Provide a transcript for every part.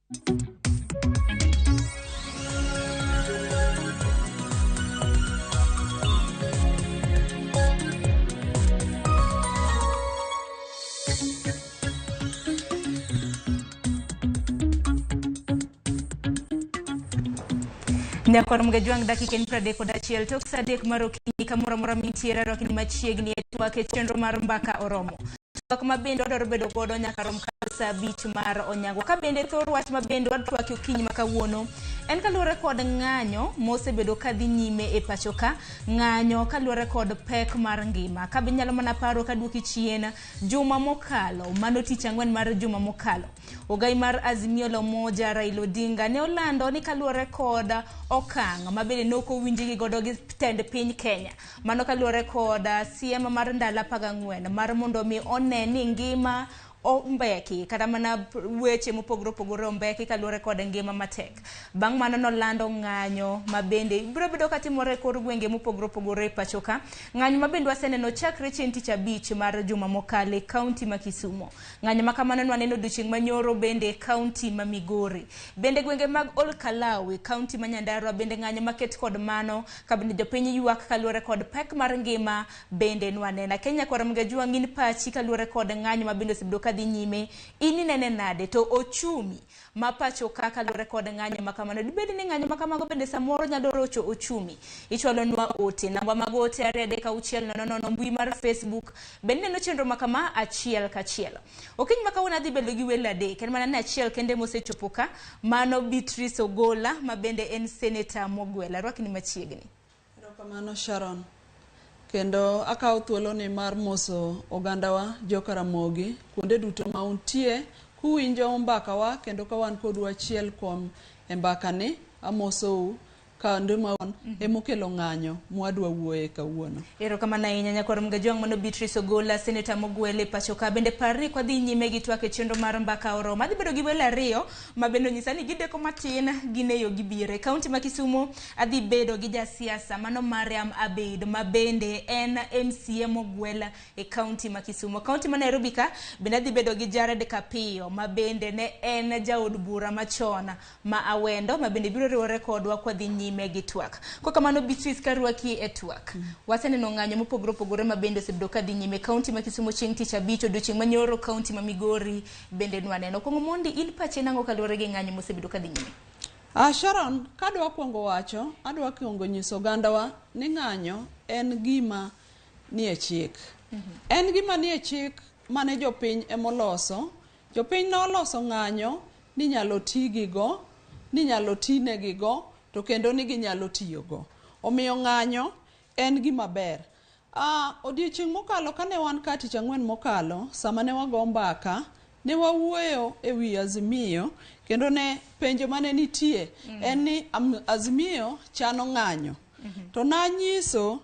Nyakwar Mgajwang' dakika en 31 tok sa 3 mar okinyi kamoro amora mintiere rwakni machiegni e twak e chenro mar mbaka oromo. Twak ma bende wadwaro bedo godo nyaka rom kar sa 5 mar onyango. Ka bende thor wach ma bende wadwaki okinyi ma kawuono en kaluwore kod ng'anyo mosebedo ka dhi nyime e pacho ka, ng'anyo kaluwore kod pek mar ngima. Ka be inyalo mana paro kaduoki chien juma mokalo, mano tich ang'wen mar juma mokalo. Ogai mar Azimio la Umoja Raila Odinga ne olando ni kaluwore kod okang' ma bende ne ok owinjgi godo gi tend piny Kenya. Mano kaluwore kod siem mar ndalo 14 mar mondo mi one ni ngima ombeki kata mana weche mopogore opogore ombeki kaluwore kod ngima matek. Bang' mano nolando ng'anyo ma bende biro bedo katimore e kor gwenge mopogore opogore e pacho ka. Ng'anyo ma bende waseneno chakre chieng' tich abich mar juma mokalo e kaunti ma Kisumo. Ng'anyo ma kamano nwaneno odiochieng' manyoro bende e kaunti ma Migori. Bende gwenge mag Ol Kalou e kaunti ma Nyandarua bende ng'anyo maket kod mano ka bende jopiny ywak kaluwore kod pek mar ngima bende nwanena. Kenya kwar Mgajwang' in pachi kaluwore kod ng'anyo ma bende osebedo kadhi nyime in inene nade to ochumi ma pacho ka kaluwore kod ng'anyo ma kamano. Dibed ni ng'anyo ma kamago bende samoro nyalo rocho ochumi. Ichwalonwa ote namba mag ote 23600 mbui mar Facebook bende neno chenro ma kama achiel kachiel. Okinyi ma kawuono adhi bedo gi welo adek, en mana ni achiel kende mosechopo ka, mano Beatrice Ogola ma bende en seneta mogwel. Arwakni machiegni. Erokamano Sharon. Kendo akawo thuoloni mar moso ogandawa joka Ramogi kuonde duto ma untie kuwinjo mbakawa kendo ka wan kodu achiel kuom e mbakani amosou kendo ma emokelo ng'anyo mwadwa wuoye kawuono. Erokamano ahinya nyakwar Mgajwang' mano Beatrice Ogola, seneta mogwel e pacho ka. Bende par ni kwadhi nyime gi twak e chenro mar mbaka oromo. Adhi bedo gi welo ariyo ma bende onyisa ni gideko matin gin e yo gibire. Kaunti ma Kisumo adhi bedo gi jasiasa mano Mariam Abeid ma bende en MCA mogwel e kaunti ma Kisumo. Kaunti ma Nairobi ka bende adhi bedo gi Jared Kapiyo ma bende ne en jaod bura machon ma Awendo ma bende biro riwore kodwa kwadhi nyime gi twak. Kokamano Beatrice karwaki e twak. Waseneno ng'anyo mopogore opogore ma bende osebedo kadhi nyime kaunti ma Kisumo chieng' tich abich odiochieng' manyoro kaunti ma Migori bende nwaneno. Kuongo mondi in pache nang'o kaluwore gi ng'anyo mosebedo kadhi nyime? Sharon, kadwa kuongo wacho, adwa kuongo nyiso ogandawa ni ng'anyo en gima nie chik. En gima nie chik mane jopiny emoloso. Jopiny noloso ng'anyo ni nyalo ti gigo, ni nyalo ti negigo, to kendo ni ginyalo tiyogo. Omiyo ng'anyo en gima ber. Odiochieng' mokalo kane wan ka tich ang'wen mokalo, sama ne wago mbaka, ne wawuoyo e wi Azimio, kendo ne penjo mane nitie en ni Azimio chano ng'anyo. To nanyiso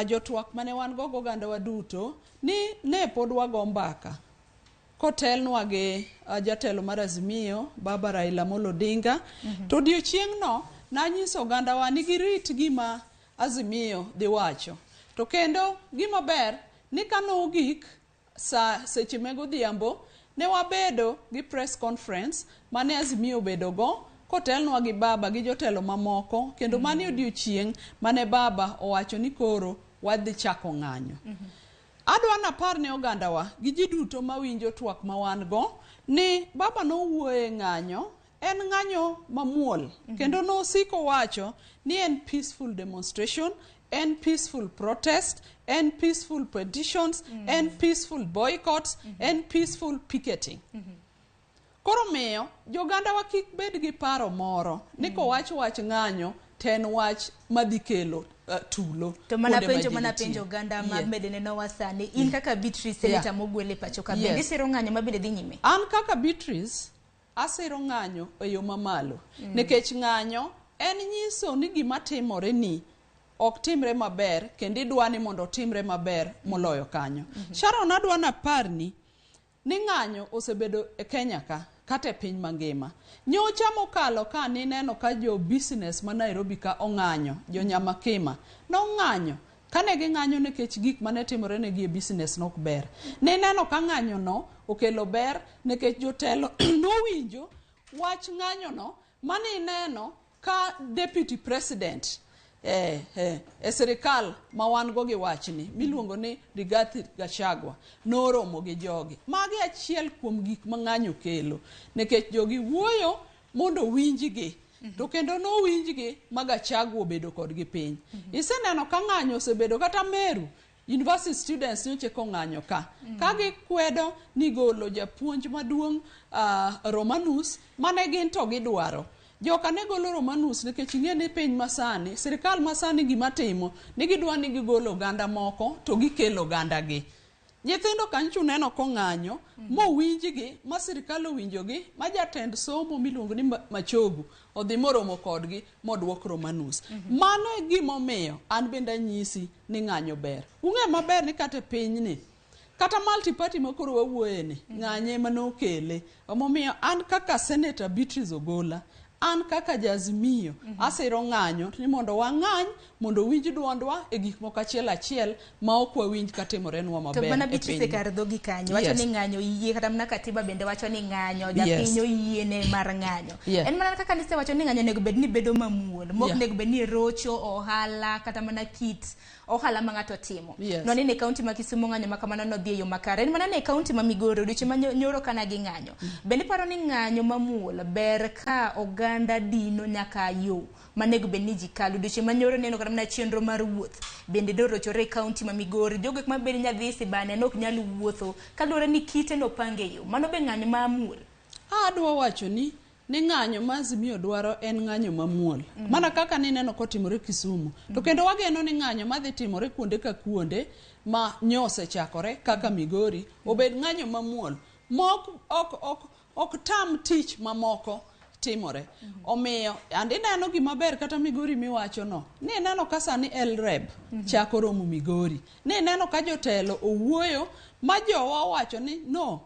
jotwak mane wan go gogandawa duto ni ne pod wago mbaka. Kotelnwa gi jatelo mar Azimio, Baba Raila Amolo Odinga. To odiochieng'no nanyiso ogandawa ni girit gima Azimio dhi wacho. To kendo gima ber ni kane ogik sa seche mag odhiambo ne wabedo gi press conference mane Azimio obedo go kotelnwa gi baba gi jotelo mamoko kendo mane odiochieng' mane baba owacho ni koro wadhi chako ng'anyo. Adwa napar ne ogandawa gi ji duto mawinjo twak ma wan go ni baba nowuoye e ng'anyo en ng'anyo mamuol kendo nosiko wacho ni en peaceful demonstration, en peaceful protest, en peaceful petitions, en peaceful boycotts, en peaceful picketing. Koro miyo jogandawa kik bed gi paro moro ni kowach wach ng'anyo to en wach madhi kelo tulo To mana kuonde ma penjo ji mana nitie. penjo oganda ma Yeah. bende nenowa sani in kaka Beatrice senator mogwel e pacho ka bende isiro ng'anyo ma bende dhi nyime? An kaka Beatrice asiro ng'anyo e yo mamalo nikech ng'anyo en nyiso ni gima timore ni ok timre maber kendo idwa ni mondo otimre maber moloyo kanyo. Sharon adwa naparni ni ng'anyo osebedo e Kenya ka kata e piny mangima. Nyocha mokalo ka nineno ka jo business ma Nairobi ka ong'anyo, jo Nyamakima nong'anyo kane ging'anyo nikech gik mane timore negi e business nok ber. Nineno ka ng'anyo no okelo ber nikech jotelo nowinjo Wach ng'anyono mane ineno ka deputy president e sirikal ma wan go gi wachni miluongo ni Rigathi Gachagua noromo gi jogi. Magi achiel kuom gik ma ng'anyo kelo nikech jogi wuoyo mondo owinjgi to kendo nowinjgi ma Gachagua obedo kodgi piny. Iseneno ka ng'anyo osebedo kata Meru University students nyocha kong'anyo ka ka gikwedo ni golo japuonj maduong' Romanus mane gin to gidwaro. Joka ne golo Romanus nikech ing'e ni piny masani, sirikal masani gima timo ni gidwa ni gigolo oganda moko to gikelo oganda gi. Nyithindo kanyo uneno kong'anyo mowinjgi ma sirikal owinjogi ma jatend somo miluongo ni Machogu odhi moromo kodgi moduok Romanus. Mano e gimomiyo an bende anyisi ni ng'anyo ber. Ung'e maber ni kata e pinyni, kata multi party ma koro wawuoye ni, ng'anyo ema nokele. Omomiyo an kaka Senator Beatrice Ogola, an kaka Jazimio, asiro ng'anyo ni mondo wang'any mondo owinj duondwa e gik moko achiel achiel ma ok wawinj katimorenwa To maber mana e Beatrice piny. kar dhogi kanyo wacho ni ng'anyo oyie kata mana katiba bende wacho ni ng'anyo japiny oyiene mar ng'anyo. En mana kaka nisewacho ni ng'anyo onego bed ni bedo mamuol mok onego bed ni rocho ohala kata mana kit ohala ma ng'ato timo. Nwaneno e kaunti ma Kisumu ng'anyo ma kamano nodhi e yo makare. En mana ne e kaunti ma Migori odiochieng' ma nyoro kana gi ng'anyo. Bende iparo ni ng'anyo mamuol ber ka oganda dino nyaka yo manego bed ni ji kalo. Odiochieng' ma nyoro neno kata mana chenro mar wuoth bende dorochore e kaunti ma Migori. Jogo ma bende nyadhi Sibane ne ok nyal wuotho kaluwore ni kite nopange yo. Mano be ng'anyo mamuol. Adwa wacho ni ng'anyo ma Azimio dwaro en ng'anyo mamuol. Mana kaka nineno kotimore Kisumu. To kendo wageno ni ng'anyo madhi timore kuonde ka kuonde ma nyosechakore kaka Migori obed ng'anyo mamuol. Mok ok tam tich mamoko timore. Omiyo and ineno gima ber kata Migori miwacho no. Ni ineno ka sani LREB chako romo Migori. Ni ineno ka jotelo owuoyo ma jowa owacho ni no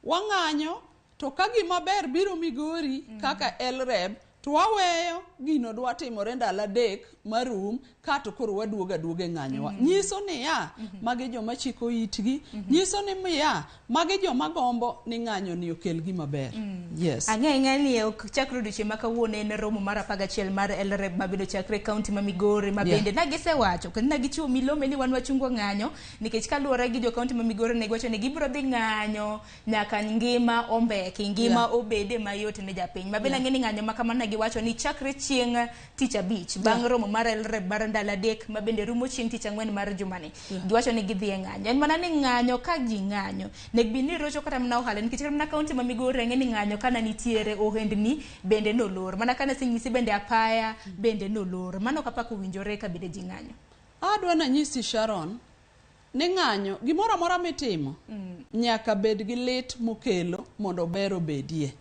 wang'anyo to ka gima ber biro Migori kaka LREB to waweyo gino dwa timore ndalo 3 marum kato koro waduogo aduoga e ng'anyowa. Nyiso niya magi joma chiko itgi, nyiso ni miya magi joma gombo ni ng'anyo ni okel gima ber. Yes. Ang'e ni ok chakre odiochieng' ma kawuono en romo mar 11 mar LREB ma bende ochakre e kaunti ma Migori ma bende na gisewacho kendo na gichiwo milome ni wan wachungo ng'anyo nikech kaluwore gi jo kaunti ma Migori ne giwacho ni gibiro dhi ng'anyo nyaka ngima ombeki, ngima obede mayot ne japiny. Ma bende ang'e ni ng'anyo ma kamano ne giwacho ni chakre chieng' tich abich bang' romo mar LREB mar ndalo 3 ma bende rumo chieng' tich ang'wen mar jumani. Giwacho ni gidhi e ng'anyo. En mana ni ng'anyo ka ji ng'anyo nek bed ni rocho kata mana ohala nikech kata mana kaunti ma Migori ang'e ni ng'anyo kana nitiere ohendni bende nolor. Mana kana senyisi bende apaya bende nolor. Mano kapok owinjore ka bende ji ng'anyo. Adwa nanyisi Sharon ni ng'anyo gimoro amora mitimo nyaka bed gi lit mokelo mondo ber obedie.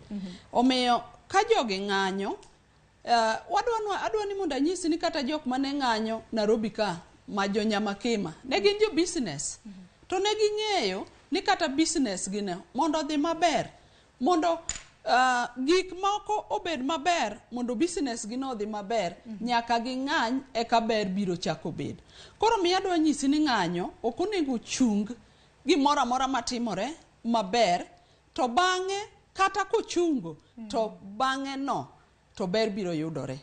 Omiyo ka jogi ng'anyo adwa ni mondo anyisi ni kata jok mane ng'anyo Nairobi ka ma jo Nyamakima ne gin jo business to ne ging'eyo ni kata business gi ne mondo odhi maber mondo gik moko obed maber mondo business gi no odhi maber nyaka ging'any eka ber biro chako bedo. Koro miyo adwa nyisi ni ng'anyo ok onego chung gimoro amora matimore maber to bang'e kata kochungo to bang'e no to ber biro yudore.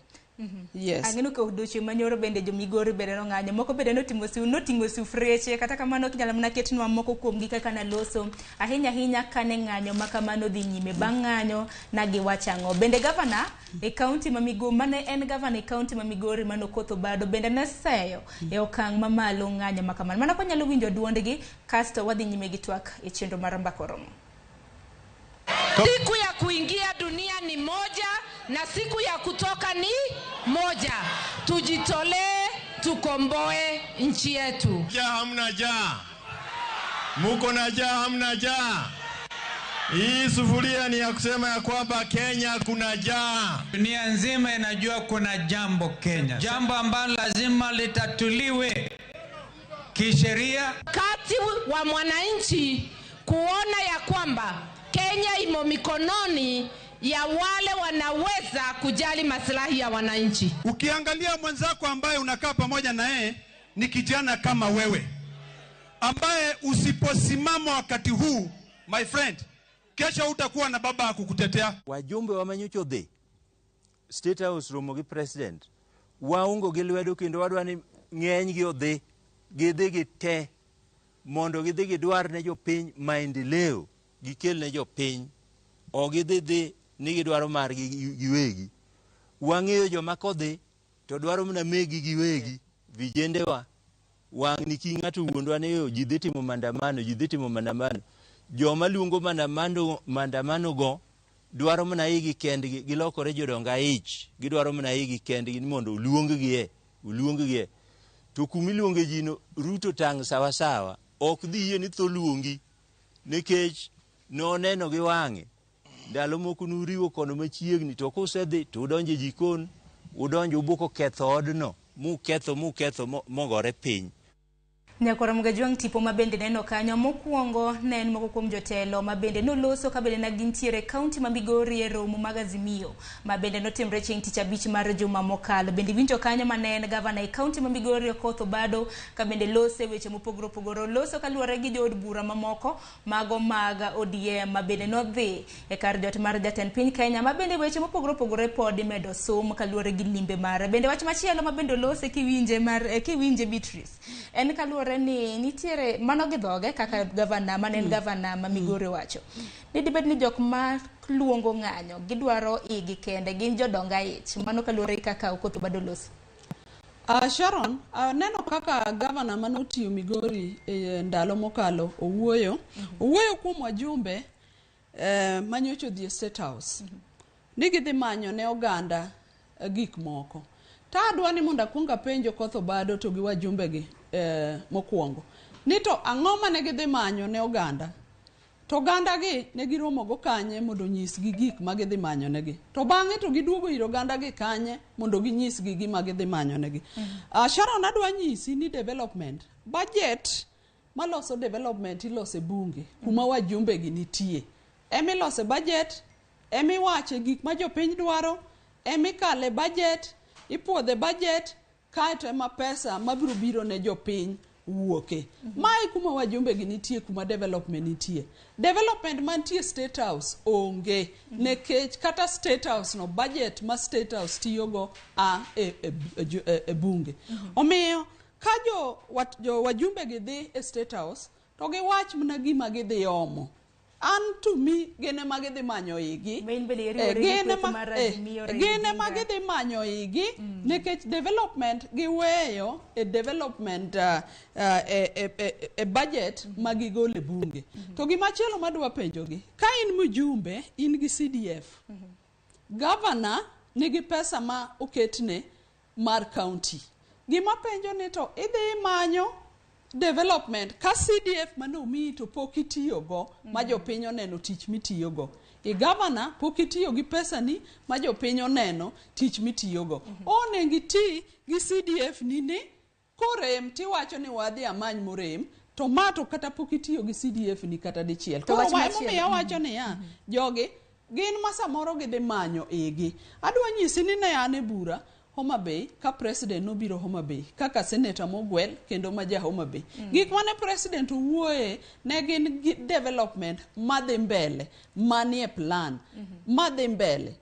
Yes. Ang'eno ka odiochieng' manyoro bende jo Migori bende nong'anyo moko bende noting'o sufreche kata kamano ok inyalo mana ketnwa moko kuomgi kaka naloso ahinya ahinya kane ng'anyo ma kamano dhi nyime. Bang' ng'anyo na giwacho ang'o. Bende gavana e kaunti ma Migori mane en gavana e kaunti ma Migori mane Okoth Obado bende neseyo e okang' mamalo ng'anyo ma kamano. Mana kwanyalo winjo duondgi kasto wadhi nyime gi twak e chenro mar Mbaka Oromo. Siku ya kuingia dunia ni moja na siku ya kutoka ni moja. Tujitolee tukomboe nchi yetu. Ja hamna ja. Muko na ja hamna ja. Hii sufuria ni ya kusema ya kwamba Kenya kuna ja. Dunia nzima inajua kuna jambo Kenya. Jambo ambalo lazima litatuliwe kisheria. Wakati wa mwananchi kuona ya kwamba Kenya imo mikononi ya wale wanaweza kujali maslahi ya wananchi. Ukiangalia mwenzako ambaye unakaa pamoja na yeye ni kijana kama wewe, ambaye usiposimama wakati huu, my friend, Kesho utakuwa na baba akukutetea. Wajumbe wa manyocha odhi State House romo gi president, waungo gi lwedo kendo wadwa ni ng'eny gi odhi, gidhi gi te mondo gidhi gidwar ne jopiny maendeleo, gikel ne jopiny. Ok gidhi dhi ni gidwaro margi giwegi. Wang'eyo joma kodhi to dwaro mana megi giwegi. Vijendewa wang' ni ki ng'ato wuondwa ni ji dhi timo maandamano, ji dhi timo maandamano. Joma luongo maandamano, maandamano go dwaro mana igi kendgi, gilokore jodong aich, gidwaro mana igi kendgi ni mondo oluong-gi oluong-gi. To kumiluonge ji no, Ruto tang' sawa sawa, ok dhi yie ni tho luongi, nikech noneno gi wang'e. Ndalo moko nuriwo kono machiegni, to kusedhi to udonjo e jikon, udonjo ubuko ketho odno, muketho muketho mogore piny. Nyakwar Mgajwang' tipo ma bende neno kanyo mokwongo ne en moko kuom jotelo ma bende noloso ka bende ne gintiere e kaunti ma Migori e romo mag Azimio ma bende notimre chieng' tich abich mar juma mokalo. Bende iwinjo kanyo ma ne en gavana e kaunti ma Migori Okoth Obado ka bende lose weche mopogore opogore. Oloso kaluwore gi jood bura mamoko mago mag ODM ma bende nodhi e kar jot mar jatend piny Kenya ma bende weche mopogore opogore pod imedo sum kaluwore gi limbe mare. Bende wach machielo ma bende olose kiwinje mar kiwinje Beatrice en kaluwore ni nitiere mano gi dhoge kaka gavana mane en gavana ma Migori wacho ni dibed ni jok ma luongo ng'anyo gidwaro igi kende gin jodong aich mano kaluwore gi kaka Okoth Obado loso. Sharon, neno kaka gavana manotiyo Migori e ndalo mokalo owuoyo. Owuoyo kuom wajumbe manyocha odhi e State House. Ni gidhi manyo ne oganda gik moko. To adwa ni mondo akwong apenj Okoth Obado to gi wajumbe gi mokwongo. Ni to ang'o mane gidhi manyo ne oganda? To oganda gi ne giromo go kanye mondo onyisgi gik ma gidhi manyo negi. To bang'e to giduogo ir oganda gi kanye mondo ginyisgi gima gidhi manyo negi. Sharon, adwa nyisi ni development budget maloso development iloso e bunge kuma wajumbe gi nitie. Emilose budget, emiwache gik ma jopiny dwaro, emikale budget, ipuodhe budget, kaeto ema pesa mabiro biro ne jopiny wuoke. Mae kuma wajumbe gi nitie, kuma development nitie. Development mantie State House onge, nikech kata State House no, budget ma State House tiyogo a e bunge. Omiyo, ka jo wajumbe gi dhi e State House, to giwach mana gima gidhi omo. An to me, gin ema gidhi manyo igi. Gin ema gidhi manyo igi, nikech development giweyo e development e budget ma gigolo e bunge. To gimachielo madwa penjogi, ka in mjumbe, in gi CDF, governor nigi pesa ma oketne mar county. Gima penjo ni to idhi manyo development ka CDF manomiyi to pok itiyogo ma jopiny oneno tich mitiyogo. I governor pok itiyo gi pesani ma jopiny oneno tich mitiyogo. Onego iti gi CDF ni ni korem tiwacho ni wadhi amany morem to ma to kata pok itiyo gi CDF ni kata dichiel. Koro emomiyo awacho niya, jogi gin ma samoro gidhi manyo igi. Adwa nyisi ni ne an e bura Homa Bay ka president nobiro Homa Bay kaka senator mogwel kendo ma ja Homa Bay. Gik mane president owuoye ne gin development madhi mbele manie plan madhi mbele.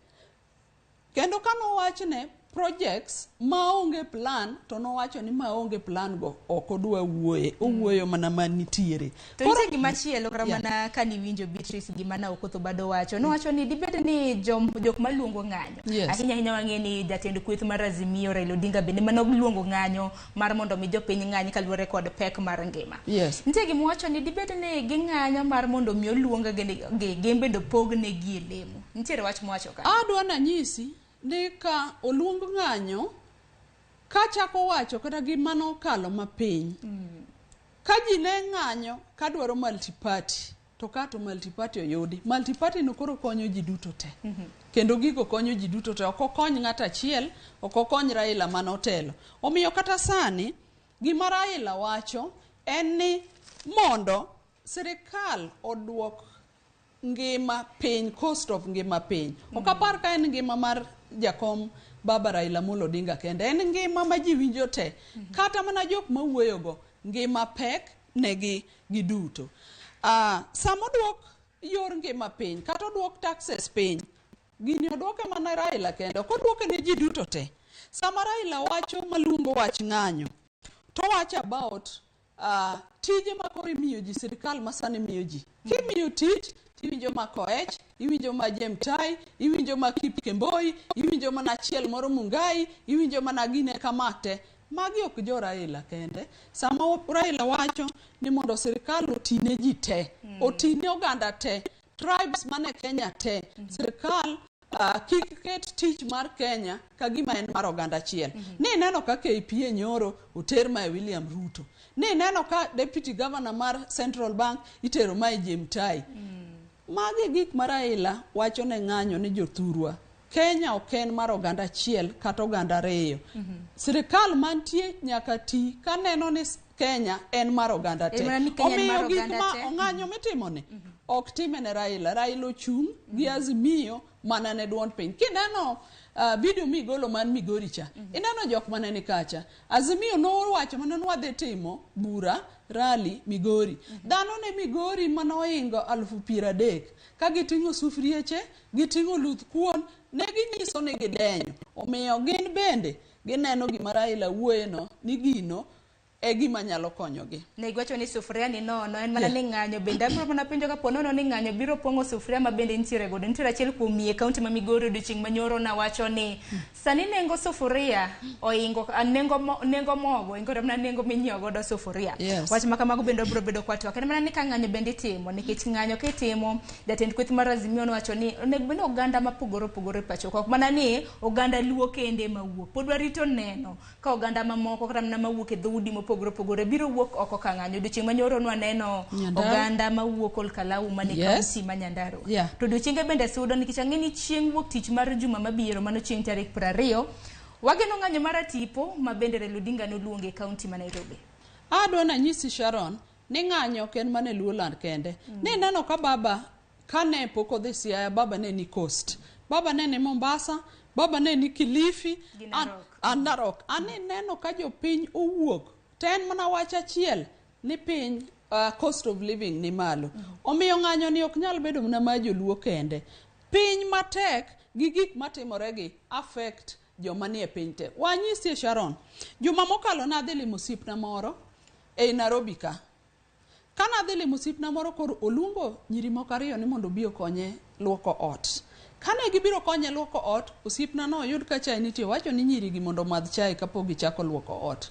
Kendo kanowachne projects maonge plan to nowacho ni maonge plan go ok odwa wuoye, owuoyo mana manitiere. To nitie gimachielo kata mana kaniwinjo Beatrice gima na Okoth Obado wacho, nowacho ni dibed ni jok maluongo ng'anyo. Ahinya ahinya wang'e ni jatend kweth mar Azimio Raila Odinga bende mano luongo ng'anyo mar mondo mi jopiny ng'any kaluwore kod pek mar ngima. Nitie gima owacho ni dibed ni ging'anyo mar mondo mi oluong gi gin bende opognegi e lemo. Nitiere wach mowacho kanyo. Adwa nanyisi ni ka oluong ng'anyo kachako wacho kata gima nokalo mapiny. Ka ji ne ng'anyo kadwaro multi-party, to ka to multi-party oyudi. Multi-party no koro konyo ji duto te. Kendo gigo konyo ji duto te. Ok okony ng'ato achiel, ok okony Raila manotelo. Omiyo kata sani, gima Raila wacho en ni mondo sirikal oduok ngima piny, cost of ngima piny. Ok apar ka en ngima mar jakom Baba Raila Amolo Odinga kende, en ngima ma ji winjo te. Kata mana jok mawuoyogo, ngima pek negi giduto. Sama oduok yor ngima piny kata oduok taxes piny. Gini oduoke mana Raila kende, ok oduoke ne ji duto te. Sama Raila wacho maluongo wach ng'anyo, to wacho about tije ma koro imiyo ji, sirikal masani miyo ji. Kimiyo tich, tiwinjo ma Koech, iwinjo ma Jemtai, iwinjo ma Kipkemboi, iwinjo mana achiel moro Mungai, iwinjo mana gine kamate. Magi ok jo Raila kende. Sama Raila wacho ni mondo sirikal oti ne ji te, oti ne oganda te, tribes mane Kenya te, sirikal kik ket tich mar Kenya ka gima en mar oganda achiel. Ni neno ka KPA nyoro oter mae William Ruto. Ni neno ka deputy governor mar Central Bank itero mae Jemtai. Magi gik ma Raila wacho ne ng'anyo ni jothurwa. Kenya ok en mar oganda achiel kata oganda ariyo. Sirikal mantie nyaka ti kaneno ni Kenya en mar oganda te. Omiyo gik ma ong'anyo mitimoni ok time ne Raila. Raila ochung' gi Azimio mana ne duond piny. Kineno video migolo man Migori cha, ineno jok mane ni kacha. Azimio nowacho mana ni wadhi timo bura rally Migori. Dhano ne Migori manoingo 30,000 ka giting'o sufrieche, giting'o luth kuon, ne ginyiso ni gidenyo. Omiyo gin bende gineno gima Raila wuoyeno ni gino e gima nyalo konyogi. Ne giwacho ni sufuria ni nono, en mana ni ng'anyo bende. Abiro mana penjo kapo nono ni ng'anyo biro pong'o sufuria ma bende nitiere godo. Nitiere achiel kuom miye kaunti ma Migori odiochieng' manyoro nawacho ni sani nengo sufuria oingo, nengo mogo oingo mana nengo minyiewo godo sufuria. Wach ma kamago bende obiro bedo kwa twak. En mana ni ka ng'anyo bende itimo, nikech ng'anyo kitimo, jatend kweth mar Azimio nowacho ni onego bed ni oganda mapogore opogore e pacho ka, ok mana ni oganda Luo kende ema wuok. Pod warito neno ka oganda mamoko kata mana mawuok e dhoudi mopogore opogore biro wuok oko ka ng'anyo. Odiochieng' manyoro nwaneno oganda mawuok Olkalau mane kaunti ma Nyandarua. To odiochienge bende sudo nikech ang'e ni chieng' wuok tich mar juma mabiro, mano chieng' tarik 20, wageno ng'anyo mar atipo ma bende Raila Odinga noluongo e kaunti ma Nairobi. Adwa nanyisi Sharon ni ng'anyo ok en mana e Luoland kende. Ni neno ka baba kane pok odhi Siaya, baba ne ni Coast, baba ne ni Mombasa, baba ne ni Kilifi, Narok. Ani neno ka jopiny owuok to en mana wach achiel ni piny cost of living ni malo. Omiyo ng'anyo ni ok nyal bedo mana mar joluo kende. Piny matek gi gik matimore gi affect joma nie piny te. Wanyisie Sharon, juma mokalo nadhi limo osiepna moro ei Nairobi ka. Kana dhi limo osiepna moro koro oluongo nyiri moko ariyo ni mondo obi okonye luoko ot. Kane gibiro konye luoko ot, osiepna no oyud ka chai nitie, owacho ni nyiri gi mondo omadh chai kapok gichako luoko ot.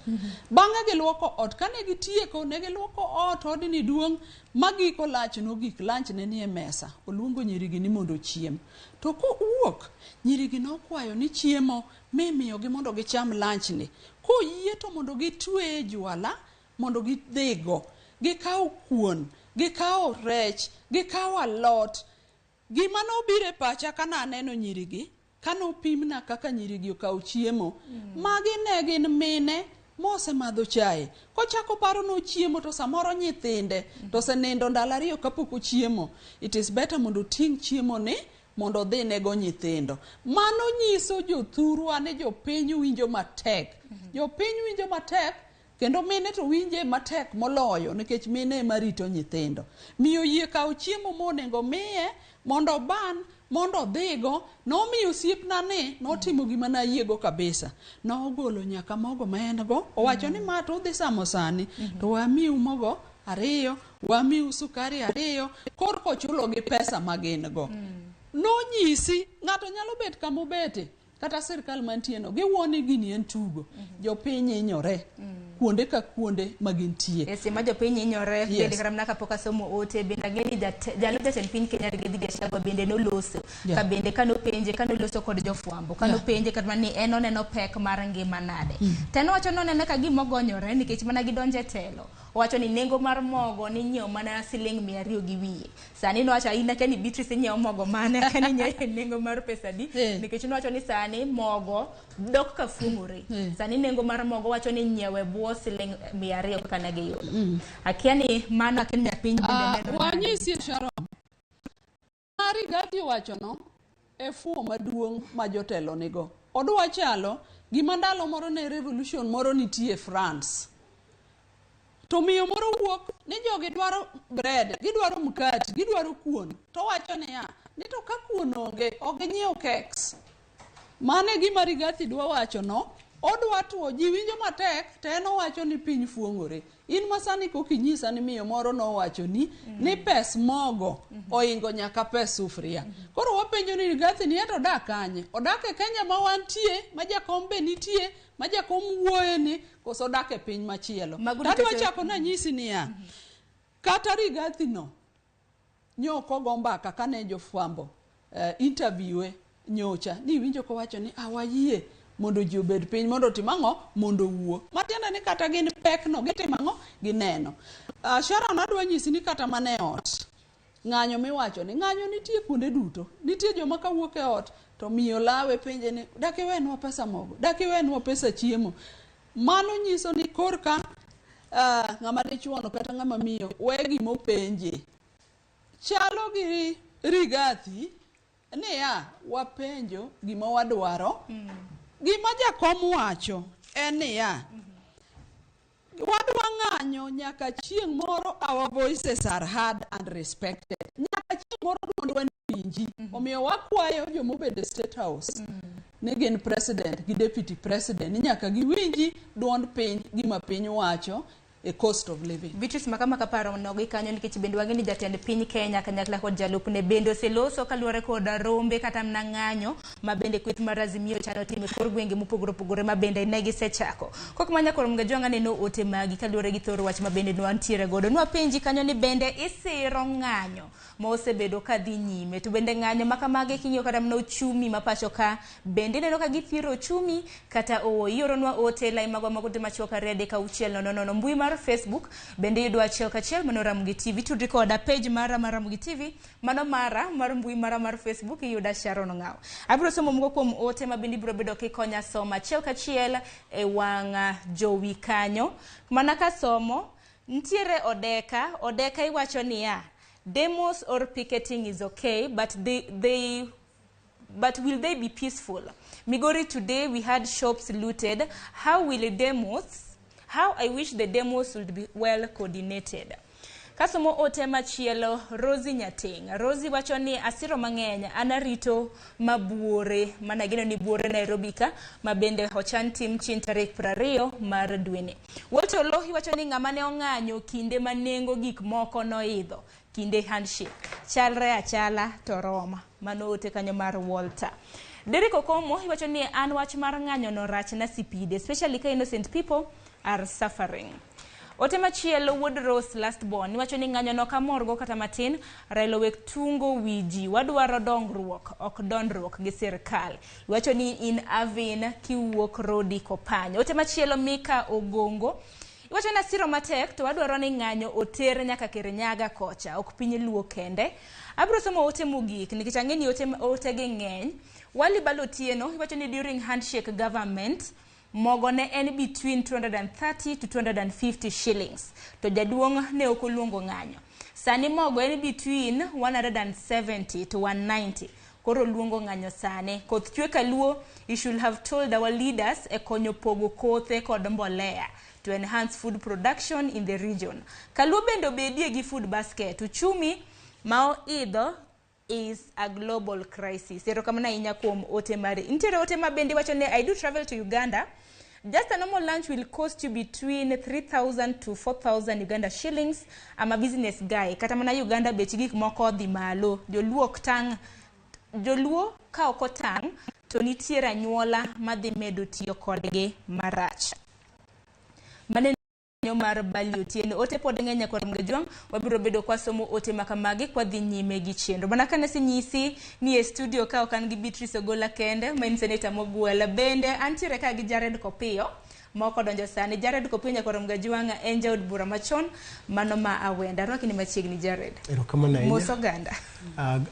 Bang'e giluoko ot, kane gitieko, ne giluoko ot, odni duong' magiko lach nogik, lunch ne nie mesa. Oluongo nyiri gi ni mondo ochiem. To kowuok, nyiri gi nokwayo ni chiemo mimiyogi mondo gicham lunch ni. Koyie to mondo gitwe e jwala, mondo gidhigo. Gikawo kuon, gikawo rech, gikawo alot. Gima nobiro e pacha kana aneno nyirigi, kanopimna kaka nyirigi okawo chiemo, magi ne gin mine mosemadho chai. Kochako paro nochiemo to samoro nyithinde to osenindo ndalo ariyo kapok ochiemo. It is better mondo oting' chiemo ni mondo odhi nego nyithindo. Mano nyiso jothurwa ni jopiny winjo matek. Jopiny winjo matek kendo mine to winje matek moloyo nikech mine ema rito nyithindo. Miyo yie kawo chiemo monego miye mondo oban, mondo odhigo. Nomiyo osiepna ni notimo gima nayiego kabisa. Nogolo nyaka mogo ma en go, owacho ni ma to udhi samo sani, to wamiu mogo ariyo, wamiu sukari ariyo, korka ochulo gi pesa ma gin go. Nonyisi, ng'ato nyalo bet kama obete, kata sirkal mantie no, giwuo ni gini en tugo. Jopiny hinyore kuonde ka kuonde ma gintie. E seche ma jopiny hinyore, bende kata mana kapok asomo ote, bende ang'e ni jalup jatend piny Kenya Rigathi Gachagua bende noloso. Ka bende kanopenje, kanoloso kod jofwambo, kanopenje kata mana ni en oneno pek mar ngima nade. To en owacho ni oneno ka gima ogonyore nikech mana gidonjo e telo. Owacho ni nengo mar mogo ninyiewo mana siling 200 gi wiye. Sani nowacho aina kia ni Beatrice inyiewo mogo mane, akia ni inyiewo e nengo mar pesa adi, nikech nowacho ni sani mogo dok ka fuong'ore. Sani nengo mar mogo wacho ni nyiewe bwo siling 200 kaka ne giyudo. Akia ni mano, akia ni japiny bende neno nade. Wanyisi Sharon. Rigathi owacho no e fuo maduong' ma jotelo nigo. Odwa chalo gima ndalo moro ne revolution moro nitie France. To miyo moro wuok ni jogi dwaro bread, gidwaro mkati, gidwaro kuon. To wacho niya, ni to ka kuon onge, ok ginyiew cakes. Mano e gima Rigathi dwa wacho no. Odwa tuo, ji winjo matek, to en owacho ni piny fuong'ore. In ma sani koka inyisa ni miyo moro nowacho ni, ni pes mogo oingo nyaka pes sufria. Koro wapenjo ni Rigathi ni eto odak kanye? Odak e Kenya ma wantie, ma jakom be nitie, ma jakom wuoye ni, koso odak e piny machielo. Mago Tadwa duto te- chako nanyisi niya, kata Rigathi no, nyo ok ogo mbaka kane jofwambo interviewe nyocha ni iwinjo kowacho ni awayie mondo ji obed piny mondo otim ang'o mondo owuo matiende ni kata gin pek no gitimo ang'o gineno Sharon adwa nyisi ni kata mana e ot ng'anyo miwacho ni ng'anyo nitie kuonde duto nitie joma kawuok e ot to miyo lawe penje ni dak iwenwa pesa mogo dak iwenwa pesa chiemo mano nyiso ni korka ng'ama dichuo no kata ng'ama miyo we gimopenje chalo gi Rigathi niya wapenjo gima wadwaro gima jakom wacho en niya wadwa ng'anyo nyaka chieng' moro our voices are heard and respected nyaka chieng' moro duondwa winji omiyo wakwayo jomobedo e state house ni gin president gi deputy president ni nyaka giwinji duond piny gima piny wacho e cost of living Beatrice Makama kaparo nogi kanyo nikech bende wang'e ni jatend piny Kenya kanyakla kod jalupne bende oseloso kaluwore kod rombe kata mana ng'anyo ma bende kweth mar Azimio chano timo e kor gwenge mopogore opogore ma bende ne gisechako. Kok manya koro Mgajwang' aneno ote magi kaluwore gi thor wach ma bende nwantiere godo. Nwapenji kanyo ni bende isiro ng'anyo ma osebedo ka dhi nyime to bende ng'anyo ma kamagi king'iyo kata mana uchumi ma pacho ka bende ineno ka githiro uchumi kata ooyo ioronwa ote lai magwa mag ote machuok 2 3 6 0 0 mbui mar Facebook bende iyudo achiel kachiel mano Ramogi TV tudri koda page mara mar Ramogi TV mano mara mar mbui mara mar Facebook iyuda Sharon Ong'aw abiro somo moko kuom ote ma bende ibiro bedo kikonya somo achiel kachiel e wang' jowi kanyo mana kasomo nitiere Odeka Odeka iwacho niya demos or picketing is okay but they but will they be peaceful? Migori today we had shops looted. How will demos, how I wish the demos would be well coordinated. Kasomo ote machielo Rosie Nyating. Rosie wacho ni asiro mang'eny an arito mabuore mana geno ni buore Nairobi ka ma bende ochan tim chieng' tarik 20 mar dweni. Walter Olohi wacho ni ng'ama ne ong'anyo kinde ma nengo gik moko noidho kinde handshake chalre achala to roma mano ote kanyo mar Walter. Derek Okomo iwacho ni an wach mar ng'anyo no rach na sipide especially ka innocent people are suffering. Ote machielo wuod Rose last born iwacho ni ng'anyo no kamorgo kata matin Raila wek tungo wi ji wadwaro dongruok ok dondruok gi sirkal. Iwacho ni in Avin kiwuok Rodi Kopany. Ote machielo Mika Ogongo iwacho ni asiro matek to wadwaro ni ng'anyo oter nyaka Kirinyaga kocha ok piny Luo kende. Abiro somo ote mogik nikech ang'e ni ote otegi ng'eny. Wali Balotieno iwacho ni during handshake government mogo ne en between 230 to 250 shillings to jaduong' ne ok oluongo ng'anyo. Sani mogo en between 170 to 190 koro luongo ng'anyo sani. Koth chwe kaluo, you should have told our leaders e konyo pogo kothe kod mbolea to enhance food production in the region. Kaluo bende obedie gi food basket. Uchumi ma oidho is a global crisis. Erokamano ahinya kuom ote mari. Nitiere ote ma bende wacho ni I do travel to Uganda. Just a normal lunch will cost you between 3,000 to 4,000 Uganda shillings. I'm a business guy. Kata mana Uganda bech gik moko odhi malo. Joluo ok tang' joluo ka ok otang' to nitiere anyuola madhi medo tiyo kodgi marach. Mane mar Bali Otieno. Ote pod ng'eny nyakwa Mgajwang', wabiro bedo kwasomo ote makamagi kwadhi nyime gi chenro. Mana ka nasenyisi ni e studio ka ok an gi Beatrice Ogola kende, ma en seneta mogwel. Bende antiere ka gi Jared Kopiyo ma ok odonjo sani. Jared Kopiyo nyakwar Mgajwang' en jaod bura machon mano ma Awenda. Arwaki ni machiegni Jared. Erokamano ahinya. Mos oganda.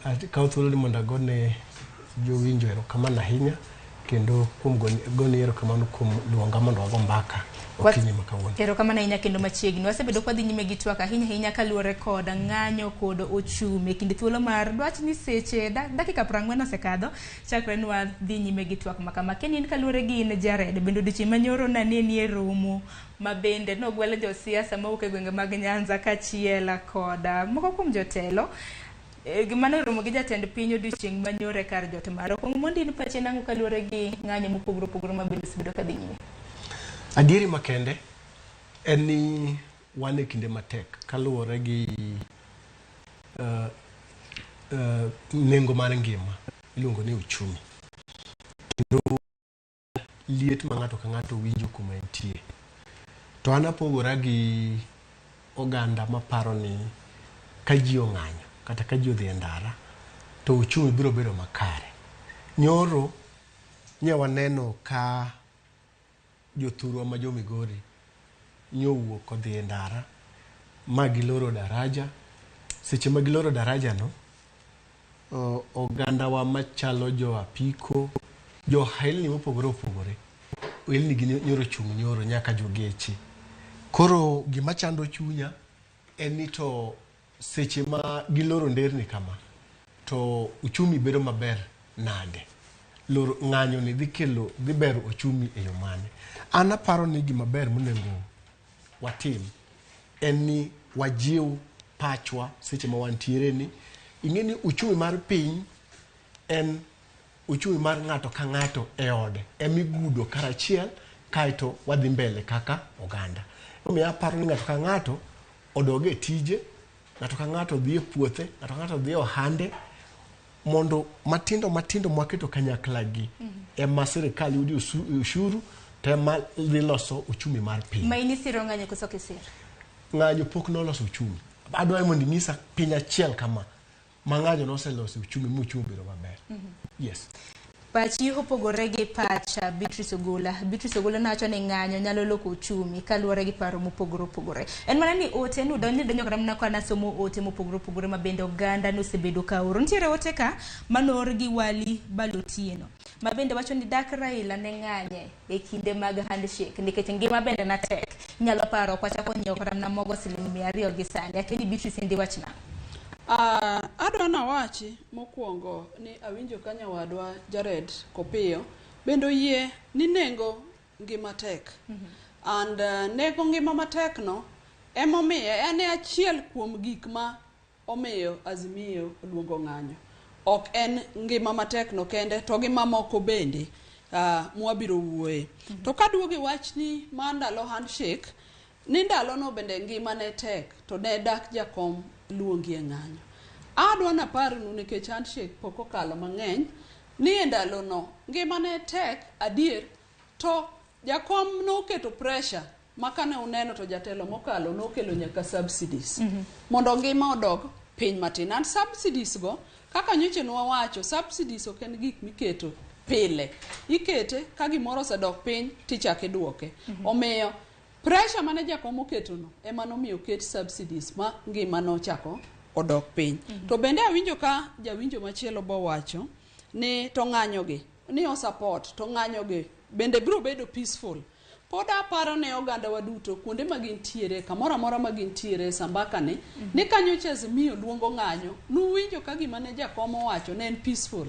Akawo thuolo ni mondo agone jowinjo erokamano ahinya. Kendo kuom goni erokamano kuom luonga mondo wago mbaka okinyi ma kawuono. Erokamano ahinya kendo machiegni. Wasebedo kwa dhi nyime gi twak ahinya ahinya kaluwore kod ng'anyo kod ochumi. E kinde thuolo mar dwach ni seche dakika 40 osekadho chakre nwa dhi nyime gi twak ma kama. Ken in kaluwore gi in Jared, bende odiochieng' manyoro naneni e romo ma bende nogwel josiasa mawuok e gwenge mag Nyanza kaachiel kod moko kuom jotelo. Mano romo gi jatend piny odiochieng' manyoro e kar jot mare. Okuong mondo in pache nang'o kaluwore gi ng'anyo mopogore opogore ma bende osebedo ka dhi nyime? Adieri makende en ni wan e kinde matek kaluwore gi nengo mar ngima iluongo ni uchumi. Kendo liet ma ng'ato ka ng'ato winjo kuma entie. To an apogora gi oganda maparo ni ka ji ong'anyo kata ka ji odhi e ndara to uchumi biro bedo makare. Nyoro nye waneno ka jothurwa ma jo Migori nyowuok odhi e ndara ma giloro daraja. Seche ma giloro daraja no, ogandawa machalo jo apiko, jo ohelni mopogore opogore, ohelni gi nyoro chung' nyoro nyaka jo geche. Koro gima chando chunya en ni to seche ma giloro nderni kama to uchumi bedo maber nade? Loro ng'anyo ni dhi kelo dhi bero ochumi e yo mane? An aparo ni gima ber monego watim en ni wajiw pachwa seche ma wantiere ni ing'e ni uchumi mar piny en uchumi mar ng'ato ka ng'ato e ode emigudo karachiel kaeto wadhi mbele kaka oganda. Omiyo aparo ni ng'ato ka ng'ato odog e tije, ng'ato ka ng'ato odhi e puothe, ng'ato ka ng'ato odhi e ohande mondo matindo matindo mwaketo kanyakla gi ema sirikal yudi ushuru to ema dhi loso uchumi mar piny. Ma in isiro ng'anyo koso ok isir? Ng'anyo pok noloso uchumi. Adwaro mondo inyisa piny achiel kama ma ng'anyo noseloso uchumi mi uchumi obedo maber. Yes. Pachi opogore gi pach Beatrice Ogola. Beatrice Ogola nowacho ni ng'anyo nyalo loko uchumi kaluwore gi paro mopogore opogore. En mana ni ote nudonjo donjo kata mana ka nasomo ote mopogore opogore ma bende oganda nosebedo ka oro. Nitiere ote ka manoor gi Wali Balotieno ma bende wacho ni dak Raila ne ng'anye e kinde mag handshake nikech ngima bende na tek. Inyalo paro ok wachako nyiewo kata mana mogo siling 200 gi sani. Akia ni Beatrice indi wach nang'o? Adwa nawachi mokwongo ni awinjo ka nyawadwa Jared Kopiyo bende oyie ni nengo ngima tek. And nengo ngima matek no emomiyo en e achiel kuom gik ma omiyo Azimio oluongo ng'anyo. Ok en ngima matek no kende to gi mamoko bende mwabiro wuoye. To kaduogo e wachni mar ndalo handshake, ni ndalono bende ngima ne tek to ne dak jakom luongi e ng'anyo. Adwa naparnu nikech handshake pok okalo mang'eny ni e ndalono ngima ne tek adier to jakom noketo pressure ma kane uneno to jatelo mokalo nokelo nyaka subsidies mondo ngima odog piny matin. And subsidies go kaka nyocha nwawacho, subsidies ok en gik miketo pile, ikete ka gimoro osedok piny tichako iduoke. Omiyo pressure mane jakom oketo no ema nomiyo oket subsidies ma ngima nochako odok piny. To bende awinjo ka jawinjo machielo bowacho ni to ng'anyo gi ni o support to ng'anyo gi bende biro bedo peaceful. Pod aparo ne oganda wa duto kuonde ma gintiere kamoro amora ma gintiere sambaka ni ni kanyocha Azimio luongo ng'anyo nuwinjo ka gima ne jakom owacho ne en peaceful.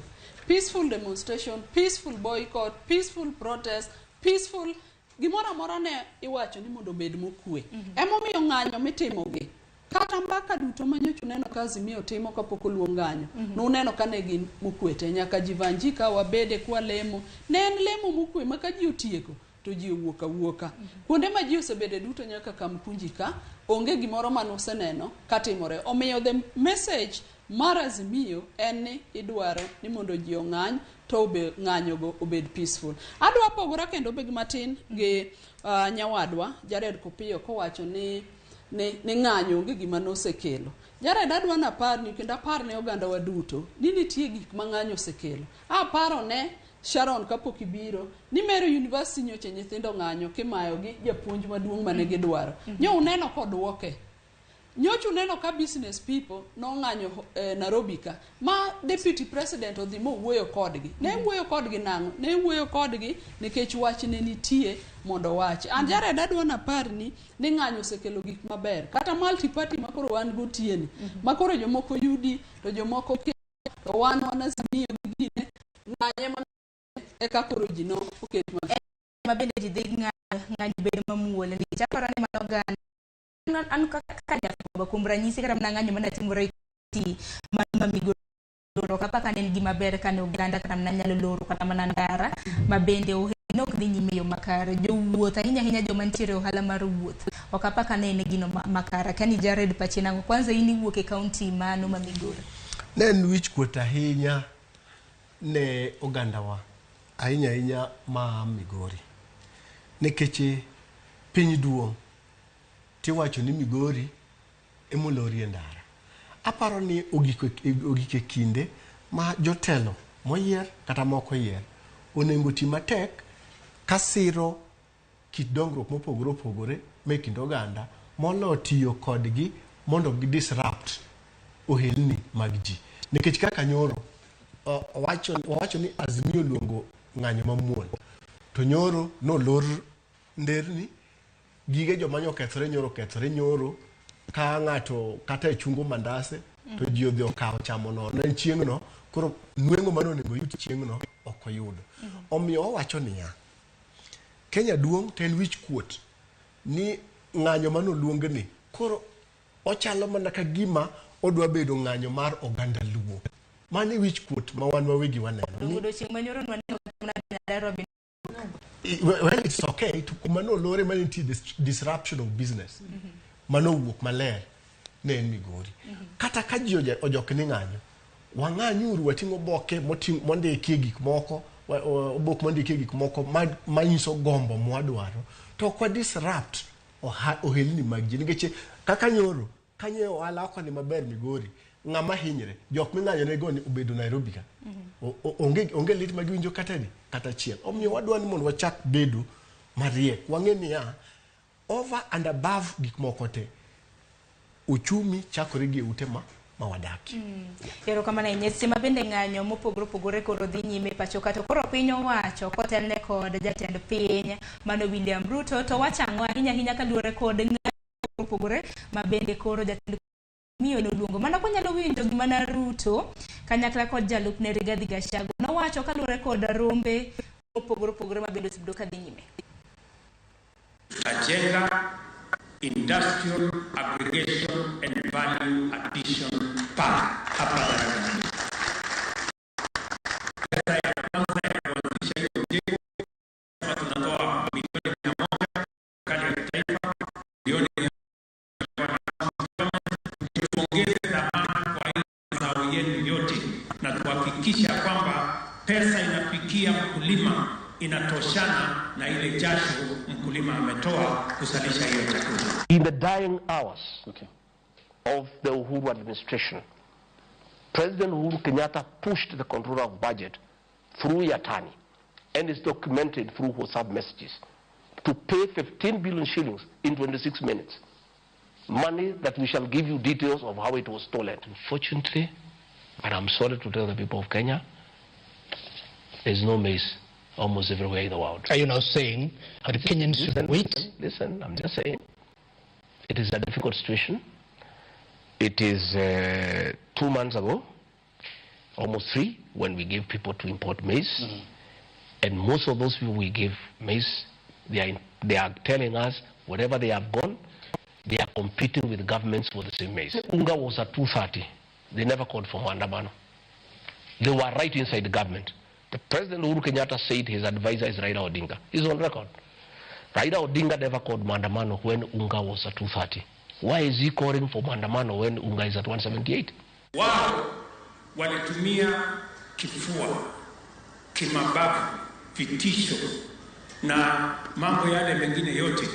Peaceful demonstration, peaceful boycott, peaceful protest, peaceful gimoro amora ne iwacho ni mondo obed mokwe. Emomiyo ng'anyo mitimo gi kata mbaka duto ma nyocha uneno ka Azimio timo kapok oluong ng'anyo nuneno ka ne gin mokwe te nyaka Jivanji ka wabede kwa lemo ne en lemo mokwe ma ka ji otieko to ji owuok awuoka. Kuonde ma ji osebede duto nyaka Kamkunji ka onge gimoro mane useneno katimore. Omiyo the message mar Azimio en ni idwaro ni mondo ji ong'any to be ng'anyo go obed peaceful. Adwa pogora kendo beg matin gi nyawadwa Jared Kopiyo kowacho ni ni ng'anyo onge gima nosekelo. Jared adwa naparni kendo apar ne oganda wa duto ni nitie gik ma ng'anyo osekelo. Aparo ne Sharon kapok ibiro ni Meru University nyocha nyithindo ng'anyo kimayo gi japuonj maduong' mane gidwaro. Nyo uneno koduoke. Nyocha uneno ka business people nong'anyo Nairobi ka ma deputy president odhi mowuoyo kodgi. Ne wuoyo kodgi nang'o? Ne wuoyo kodgi nikech wach ne nitie mondo owachi. An Jared adwa naparni ni ng'anyo osekelo gik maber. Kata multi party ma koro wan go tieni, ma koro jomoko yudi to jomoko ke to wan wan Azimio gi gine, ng'anyo ema eka koro ji no oket ma Ma bende ji dhi ng'anyo, ng'anyo bedo mamuol nikech aparo ni mano oganda an kaka jafwambo kuom ranyisi kata mana ng'anyo mane timore e ma Migori ok apar ka ne en gima ber kane oganda kata mana nyalo loro kata mana ndara ma bende ohelni ok dhi nyime e yo makare. Jowuoth ahinya ahinya joma nitiere e ohala mar wuoth ok apar ka ne en gino makare. Akia ni Jared pachi nang'o? Kwanza in iwuok e kaunti mano ma Migori. Ne en wich kuot ahinya ne ogandawa ahinya ahinya ma Migori nikech piny duong' tiwacho ni Migori emolorie ndara. Aparo ni ogik e kinde ma jotelo moyier kata mok oyier onego oti matek ka siro kit dongruok mopogore opogore me kind oganda molo tiyo kodgi mondo gi disrupt ohelni mag ji. Nikech kaka nyoro wawacho ni Azimio oluongo ng'anyo mamuol to nyoro nolor nderni, gige joma nyo okethore nyoro okethore nyoro ka ng'ato kata e chungo mandase to ji odhi okawo chamo nono en chieng'no koro nweng'o mane onego oyud chieng'no ok oyudo. Omiyo wawacho niya, Kenya duong' to en wich kuot ni ng'anyo mane oluong ni koro ochalo mana ka gima odwa bedo ng'anyo mar oganda Luo. Mano e wich kuot ma wan wawegi waneno. Ni, Odiochieng' ma nyoro nwaneno kata mana Nyandarua bende Well, it's okay to kuma nolore mane nitie disruption of business mano owuok maler ne en Migori. Kata ka ji ojok ni ng'anyo, wang'anyuru wating'o oboke mondikie gik moko, obok mondikie gik moko manyiso gombo mwadwaro, to ok wa disrupt ohelni mag ji. Nikech kaka nyoro, kanyo ohala ok odhi maber Migori, ng'ama hinyre, jok ming'anyo nego ni obedo Nairobi ka. Onge lit ma giwinjo kata di, kata achiel. Omiyo wadwa ni mondo wachak bedo mariek. Wang'e niya, over and above gik moko te, uchumi chakore gi e ute ma wadakie. Erokamano ahinya. Seche ma bende ng'anyo mopogore opogore koro dhi nyime pacho ka to koro piny owacho kotelne kod jatend piny mano William Ruto to wacho ang'o ahinya ahinya kaluwore kod ng'anyo mopogore ma bende koro jatend miyo noluongo. Mana kwanyalo winjo gima na Ruto kanyakla kod jalupne Rigathi Gachagua nowacho kaluwore kod rombe mopogore opogore ma bende osebedo ka dhi nyime. Tutajenga industrial aggregation and value addition park hapa Tharaka Nithi. Pesa ya kwanza ya kuanzisha hiyo mjengo kama tunatoa milioni 100 serikali ya kitaifa, milioni tuongeze dhamana kwa hii mazao yenu yote na tuhakikisha kwamba pesa inafikia mkulima inatoshana na ile jasho mkulima ametoa kuzalisha hiyo chakula. In the dying hours of the Uhuru administration, President Uhuru Kenyatta pushed the controller of budget through Yatani, and is documented through WhatsApp messages, to pay 15 billion shillings in 26 minutes. Money that we shall give you details of how it was stolen. Unfortunately, and I'm sorry to tell the people of Kenya, there's no maize almost everywhere in the world. Are you now saying that Kenyans should Listen, wait? Listen, listen, I'm just saying, it is a difficult situation. It is 2 months ago, almost 3, when we gave people to import maize. And most of those people we give maize, they are telling us wherever they have gone, they are competing with governments for the same maize. Unga was at 230. They never called for Maandamano. They were right inside the government. The President Uhuru Kenyatta said his advisor is Raila Odinga. He's on record. Raila Odinga never called Maandamano when Unga was at 230. Why is he calling for Maandamano when Unga is at 178? Wao walitumia kifua, kimabavu, vitisho na mambo yale mengine yote,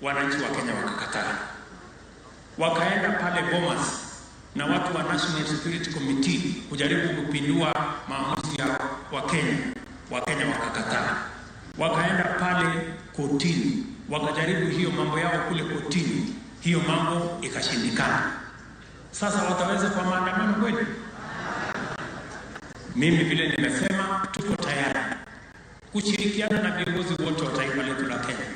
wananchi wa Kenya wakakataa. Wakaenda pale Bomas na watu wa National Security Committee kujaribu kupindua maamuzi ya Wakenya. Wakenya wakakataa. Wakaenda pale kotini, wakajaribu hiyo mambo yao kule kotini. Hiyo mambo ikashindikana. Sasa wataweza kwa maandamano kweli? Mimi vile nimesema, tuko tayari kushirikiana na viongozi wote wa taifa letu la Kenya,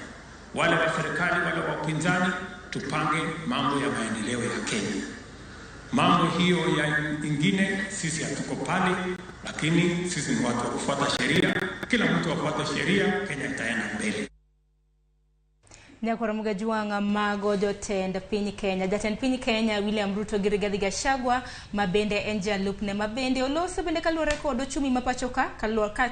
wale wa serikali, wale wa upinzani, tupange mambo ya maendeleo ya Kenya. Mambo hiyo ya ingine sisi hatuko pale, lakini sisi ni watu wa kufuata sheria. Kila mtu afuate sheria, Kenya itaenda mbele. Nyakwar Mugajwang' mago jotend piny Kenya. Jatend piny Kenya William Ruto gi Rigathi Gachagua ma bende en jalupne ma bende oloso bende kaluwore kod ochumi ma pacho ka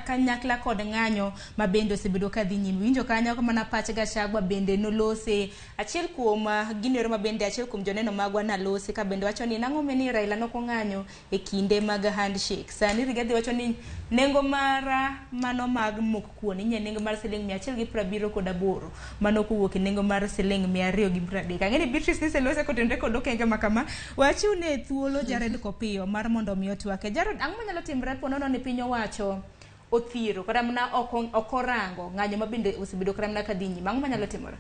kanyakla kod ng'anyo ma bende osebedo ka dhi nyime. Winjo kanyo mana pach Gachagua bende nolose achiel kuom gino ma bende achiel kuom joneno magwa nalose ka bende wacho ni nang'o meni Raila nokong'anyo e kinde mag handshake. Sani Rigathi wacho ni nengo mar mano mag mok kuon inye nengo mar siling 178 mano kowuok e nengo mar siling 230. Ang'e ni Beatrice niselose kotenore kod okenge ma kama, wachiw ne thuolo Jared Kopiyo mar mondo mi otwake. Jared, ang'o manyalo timore po nono ni piny owacho othiro kata mana ok orango ng'anyo ma bende osebedo kata mana kadhi nyime, ang'o manyalo timore?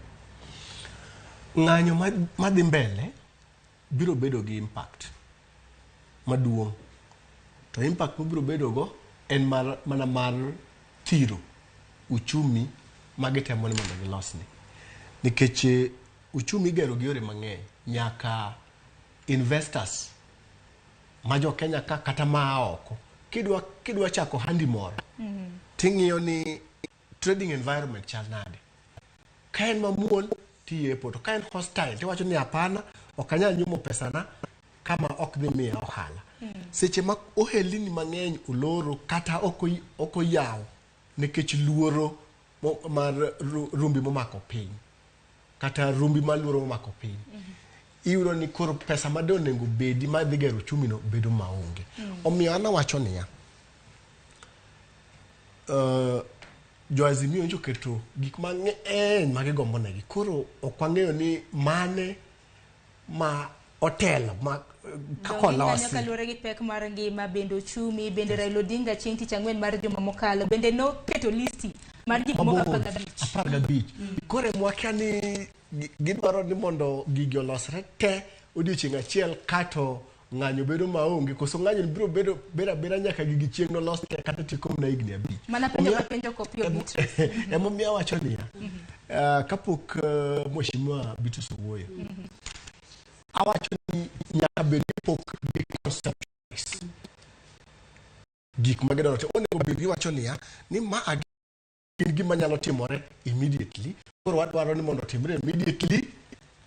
Ng'anyo madhi mbele biro bedo gi impact maduong', to impact mobiro bedo go en mana mar thiro uchumi magitemo ni mondo gilosni. Nikech uchumi igero gi yore mang'eny, nyaka investors ma jo Kenya ka kata maa oko. Kidwa chako handi moro, ting'iyo ni trading environment chal nade. Ka en mamuol tiyepo, to ka en hostile tiwacho ni hapana, ok anyal nyumo pesana kama ok dhi miya ohala. Seche ma ohelni mang'eny oloro kata ok oyaw nikech luoro mar rumbi momako piny kata rumbi mar luoro momako piny, iyudo ni koro pesa ma onego bedi madhi gero uchumi no bedo maonge. Omiyo an awacho niya, jo Azimio nyocha oketo gik mang'eny magigombo negi, koro ok wang'eyo ni mane ma otelo ma kaka olosi. Kaluwore gi pek mar ngima, bende uchumi, bende Raila Odinga chieng' tich ang'wen mar juma mokalo bende noketo listi mar gik moko 15. Koro emwakia ni gidwaro ni mondo gigi olosre te odiochieng' achiel kato ng'anyo bedo maonge, koso ng'anyo biro bedo bera nyaka gigi chieng' nolos te kata tieko mana higni 5. Mana penjo Kopiyo Beatrice. Emomiyo awacho niya, kapok Mheshimiwa Beatrice owuoyo, awacho ni nyaka bed ni pok gi-conceptualize gik ma gidwaro timo. Onego bed giwacho niya ni ma gin gima nyalo timore immediately, koro wadwaro ni mondo otimre immediately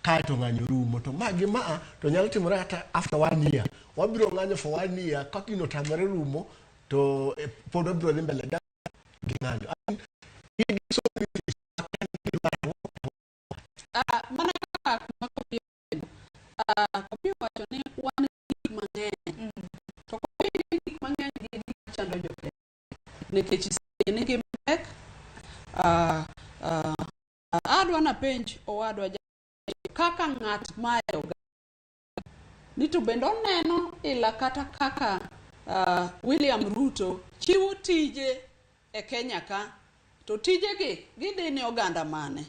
kaeto ng'anyo rumo. To ma gi ma to nyalo timore kata after 1 year. Wabiro ng'anyo for 1 year, ka gino otamore rumo to pod wabiro dhi mbele gi ng'anyo. Mana kaka Kopiyo wacho ni wan gik mang'eny, to Kopiyo ni gik mang'eny gin gik machando jo-Kenya nikech nigi pek. Adwa napenj owadwa kaka ng'at mae oganda ni to bende oneno ila kata kaka William Ruto chiwo tije e Kenya ka, to tijegi gidhi ne oganda mane?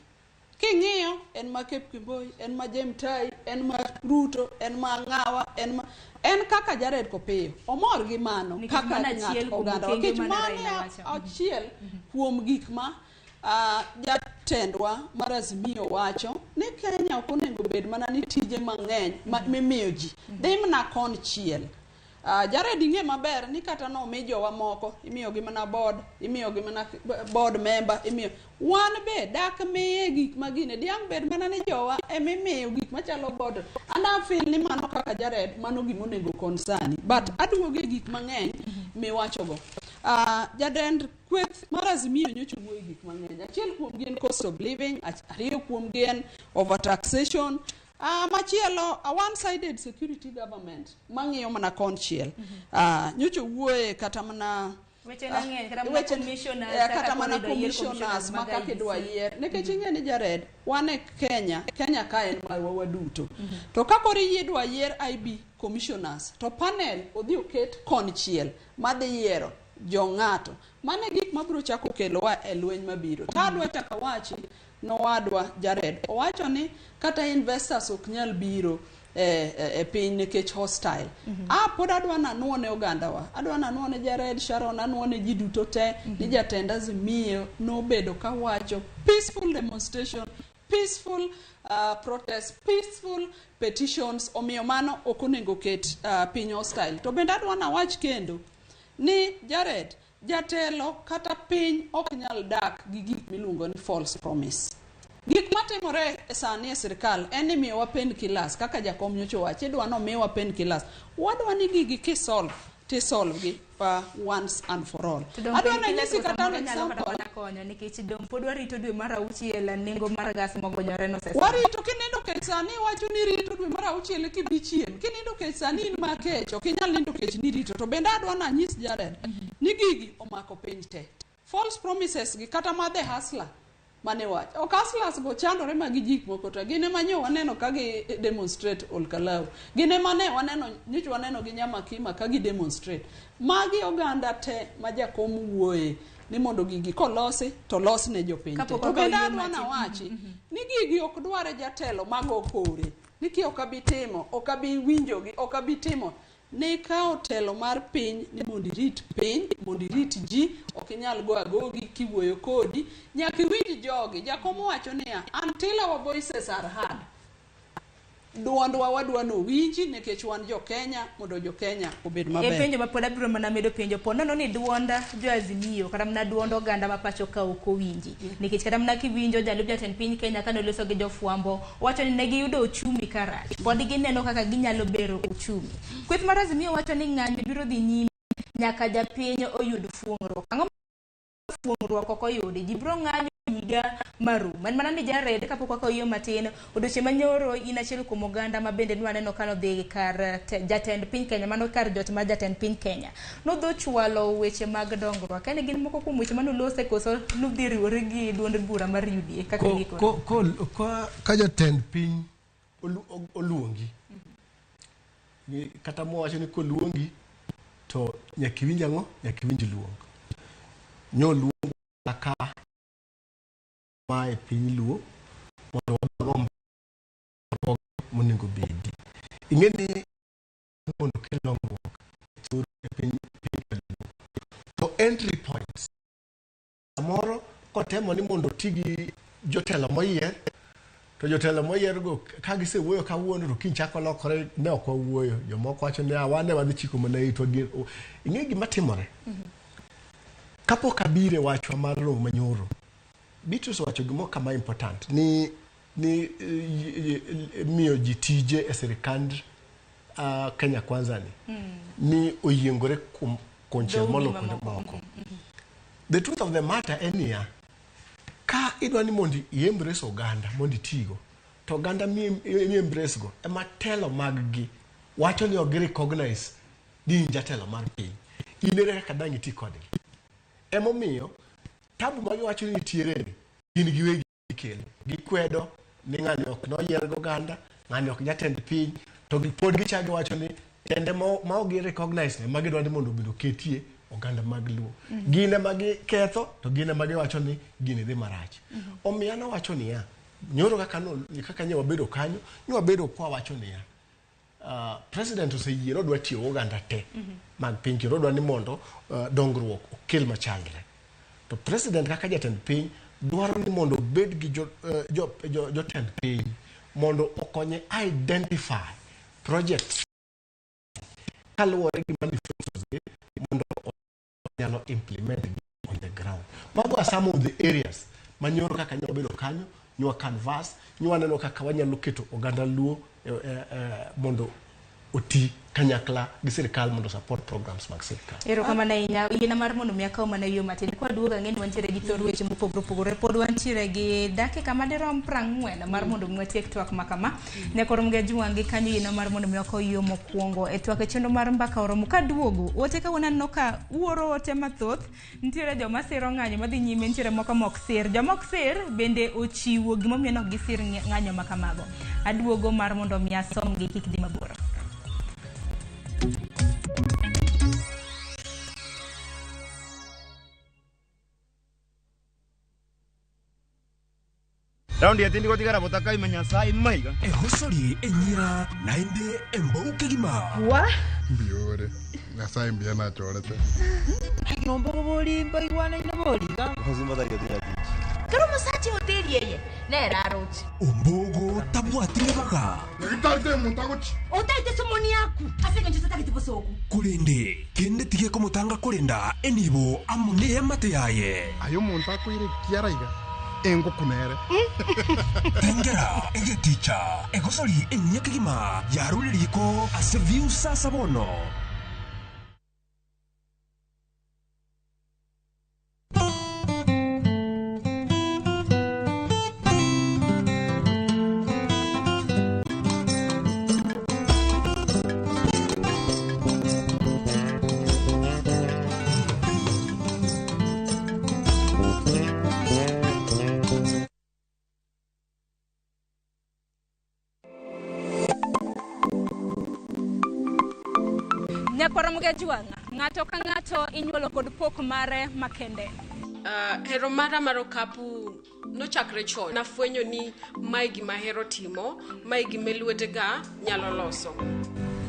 King'iyo en ma Kipkemboi, en ma Jemutai, en ma Ruto, en ma Ng'awa, en kaka Jared Kopiyo omor gi mano kaka ng'at oganda. Nikech mano achiel kuom gik ma jatendwa mar Azimio wacho ni Kenya ok onego bed mana ni tije mang'eny mimiyo ji dhi mana konchiel. Jared ing'e maber ni kata nomi jowa moko, imiyogi mana board, imiyogi mana board member, imiyo wan be dak miye gik magine diang' bed mana ni jowa emimiyo gik machalo board. And I feel ni mano kaka Jared mano gimonego concern, but aduoge gik mang'eny miwachogo. Jatend kweth mar Azimio nyocha owuoyo gik mang'eny. Achiel kuom gi en cost of living, ariyo kuom gi en overtaxation, machielo a one-sided security government mang'iyo mana konchiel. Nyocha owuoye kata mana weche mang'eny, kata mana commissioners ma kaka idwa yier. Nikech ing'e ni Jared, wan e Kenya, Kenya ka en marwa waduto. To ka koro idwa yier IB commissioners, to panel odhi oket konchiel madhi yiero. jo ng'ato. Mano e gik mabiro chako kelowa e lweny mabiro. To adwa chako awachi nowadwa Jared owacho ni kata investors ok nyal biro e, e, e piny nikech hostile. Ah, pod adwa nanuo ne ogandawa, adwa nanuo ne Jared Sharon, anuo ne ji duto te ni jatend Azimio nobedo kawacho peaceful demonstration, peaceful protest, peaceful petitions. Omiyo mano ok onego ket piny hostile. To bende adwa nawach kendo ni Jared, jatelo kata piny ok nyal dak gi gik miluongo ni false promise. Gik matimore sani e sirikal en ni miyowa painkillers kaka jakom nyocha owacho, idwa nomiwa painkillers. Wadwa ni gigi kisolve tisolve gi once and for all. To dong Adwa painkillers nanyisi go kata samoro an nyalo kata example. mana konyo nikech dong pod warito dwe mar auchiel nengo mar gas mogonyore no osesani. Warito kinindo kech sani iwacho ni rito dwe mar auchiel kibi chiem. Kinindo kech sani in ma kech, ok inyal nindo kech ni rito. To bende adwa nanyis Jared ni gigi omako piny te. False promises gi kata ma the hustler mane wach. Ok hustlers go chandore ma gi gik moko to gin ema nyo waneno ka gi demonstrate Olkalau. Gin ema ne waneno nyocha waneno gi Nyamakima ka gi demonstrate. Magi oganda te ma jakom wuoye ni mondo gigi kolosi to los ne jopiny te. Kapok To bende okaw yie adwa matin. nawachi ni gigi ok dware jatelo mago kore ni ki ok abi timo, ok abi winjogi, ok abi timo. Ne ikawo telo mar piny ni mondo irit piny, mondo irit ji, ok inyal go agogi kiwuoyo kodi. Nyaka iwinj jogi. Jakom owacho niya, until our voices are heard, duondwa wadwa nowinji nikech wan jo Kenya mondo jo Kenya obed E maber. penjo ma pod abiro mana medo penjo po nono ni duond jo Azimio kata mana duond oganda ma pacho ka ok owinji nikech kata mana kiwinjo jalup jatend piny Kenya kane oloso gi jofwambo wacho ni ne giyudo uchumi karach pod gineno kaka ginyalo bero uchumi. Kweth mar Azimio wacho ni ng'anyo biro dhi nyime nyaka japiny oyud fuong'ruok. Ang'o fuong'ruok ok oyudi ji biro ng'anyo higa marum en mana ni Jared kapok wakawo yo matin odiochieng' manyoro in achiel kuom oganda ma bende nwaneno ka nodhi kar jatend piny Kenya mano kar jot mar jatend piny Kenya nodhi ochwalo weche mag dongruok en gin moko kuom weche manolose koso nudhi riwore gi duond bura mar UDA kaka gikone Ka jatend piny oluongi, kata mwawacho ni koluongi to nyaka iwinj ang'o? Nyaka iwinj luong. Nyoluong ka ma e piny Luo mondo wago mbaka monego bedi. Ing'e ni mondo okel dongruok e piny Luo. To entry points samoro kotemo ni mondo oti gi jotelo moyier to jotelo moyier go ka gisewuoyo kawuono to kiny chako lokore ne ok wawuoyo. Jomoko wacho ni wan ne wadhi chiko mana itwa gi ing'e gima timore. Kapok abiro e wachwa mar romo manyoro, Beatrice owacho gimoro kama important ni miyo ji tije e sirikand Kenya Kwanza ni ni oyiengore kuom konchiel molo kuonde moko. The truth of the matter en niya, ka idwa ni mondo i embrace oganda mondo itigo, to oganda mi embrace go ema telo mag gi wacho ni ok gi recognize ni in jatelo mar piny. In ere kaka dang' iti kodgi? Emomiyo tabu ma giwacho ni nitiere ni gin giwegi gikelo. Gikwedo ni ng'ani ok noyier gi oganda, ng'ani ok jatend piny, to pod gichako giwacho ni tende ma ok gi recognize ema gidwa ni mondo obed oketie oganda mag Luo. Gin ema giketho to gin ema giwacho ni gini dhi marach. Omiyo an awacho niya, nyoro kaka kaka nyo wabedo kanyo, nyo wabedo kwa wacho niya, president oseyie ni odwa tiyo gi oganda te mag piny kendo odwa ni mondo dongruok okel machalre. To president kaka jatend piny dwaro ni mondo obed gi jotend piny mondo okonye identify projects kaluwore gi manifestos gi mondo onyalo implement gi on the ground. Mago are some of the areas manyoro kaka nyo bedo kanyo, nywa canvas, nywa neno kaka wanyalo keto oganda Luo mondo oti kanyakla gi sirikal mondo support programs mag sirikal. Erokamano ahinya. Yiena mar mondo mi akaw mana yo matin. Kwaduogo ang'e ni wantiere gi thor weche mopogore opogore. Pod wantiere gi dakika madirom 40 mar mondo mi watiek twak ma kama. Nyakor Mgajwang' gi kanyo yiena mar mondo mi wakaw yo mokwongo e twak e chenro mar mbaka oromo. Kaduogo, ote kawuono aneno ka uoro ote mathoth. Nitiere joma siro ng'anyo madhi nyime, nitiere moko ma ok sir. Joma ok sir bende ochiwo gimomiyo ne ok gisir ng'anyo ma kamago. Aduogo mar mondo mi asomgi kik dhi mabor. Raundi etindi gotigara botaka imenya sai maiga. Ehosori enyira naende embouke gima. Wa? Mbiore. Nyasaye mbia nachorete. Nombo bori mbaigwana ine boriga. Kero musachi hoteli yeye nera arochi. Ombogo tabwatire baga. Ngitarite muntagochi. Otaite somoni yaku. Asenge ncho tatagete bosoku. Kurinde kende tige komutanga kurinda enibo amune yamate yaye. Ayo muntu akwire kiaraiga. Engo kunere. Tengera egeticha egosori enyekigima yaruririko ase view sasa bono. Nyakwara Mugajwang', ng'ato ka ng'ato inyuolo kod pok mare makende. Hero mara mar okapu nochakre chon. Nafwenyo ni mae gima ahero timo, mae gima lwetega nyalo loso.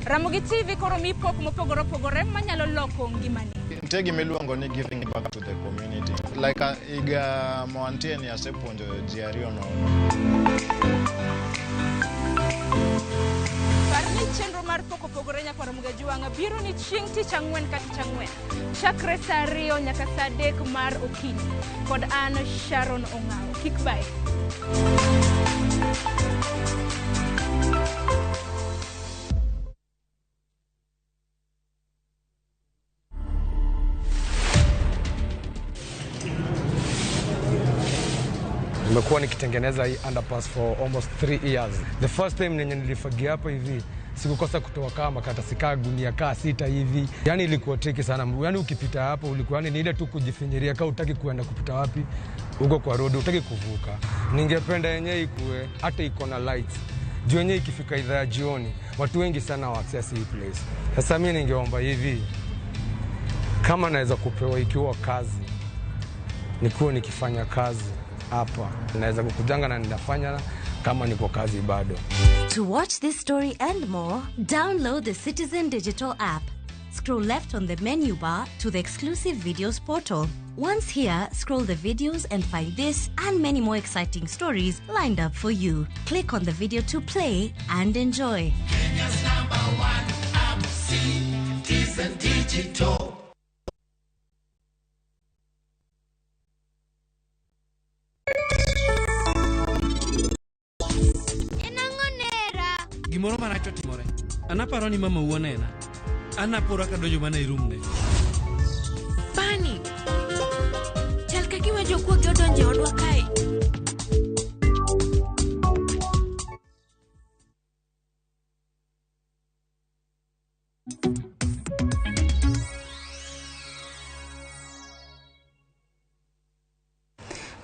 Ramogi TV koro mi pok mopogore opogore manyalo loko ngimani. Nitie gima iluongo ni giving back to the community. Like higa mawantie ni asepuonjo ji ariyo nono. Par ni chenro mar pok opogore Nyakwara Mugajwang' biro ni chieng' tich ang'wen ka tich ang'wen. Chakre saa 2 nyaka saa 3 mar okinyi. Kod an Sharon Ong'awo. Kik bae. Nimekuwa nikitengeneza hii underpass for almost 3 years. The first time nenye nilifagia hapa hivi sikukosa kutoa kama karatasi kaa gunia kaa 6 hivi. Yani ilikuwa tricky sana. Yani ukipita hapo ulikuwa yani ni ile tu kujifinyiria kama hutaki kuenda kupita wapi uko kwa road hutaki kuvuka. Ningependa yenyewe ikue hata iko na lights. Juu yenyewe ikifika idhaa ya jioni watu wengi sana wa access hii place. Sasa mimi ningeomba hivi kama naweza kupewa ikiwa kazi nikuwe nikifanya kazi hapa naweza kukujanga na ninafanya kama niko kazi bado. To watch this story and more, download the Citizen Digital app. Scroll left on the menu bar to the exclusive videos portal. Once here, scroll the videos and find this and many more exciting stories lined up for you. Click on the video to play and enjoy. Kenya's #1 app, Citizen Digital. Gimoro marach otimore. An aparo ni mama onena. An apora kadonjo mana e room ne. Bani! Chal ka gima jokuoge odonjo e odwa kae.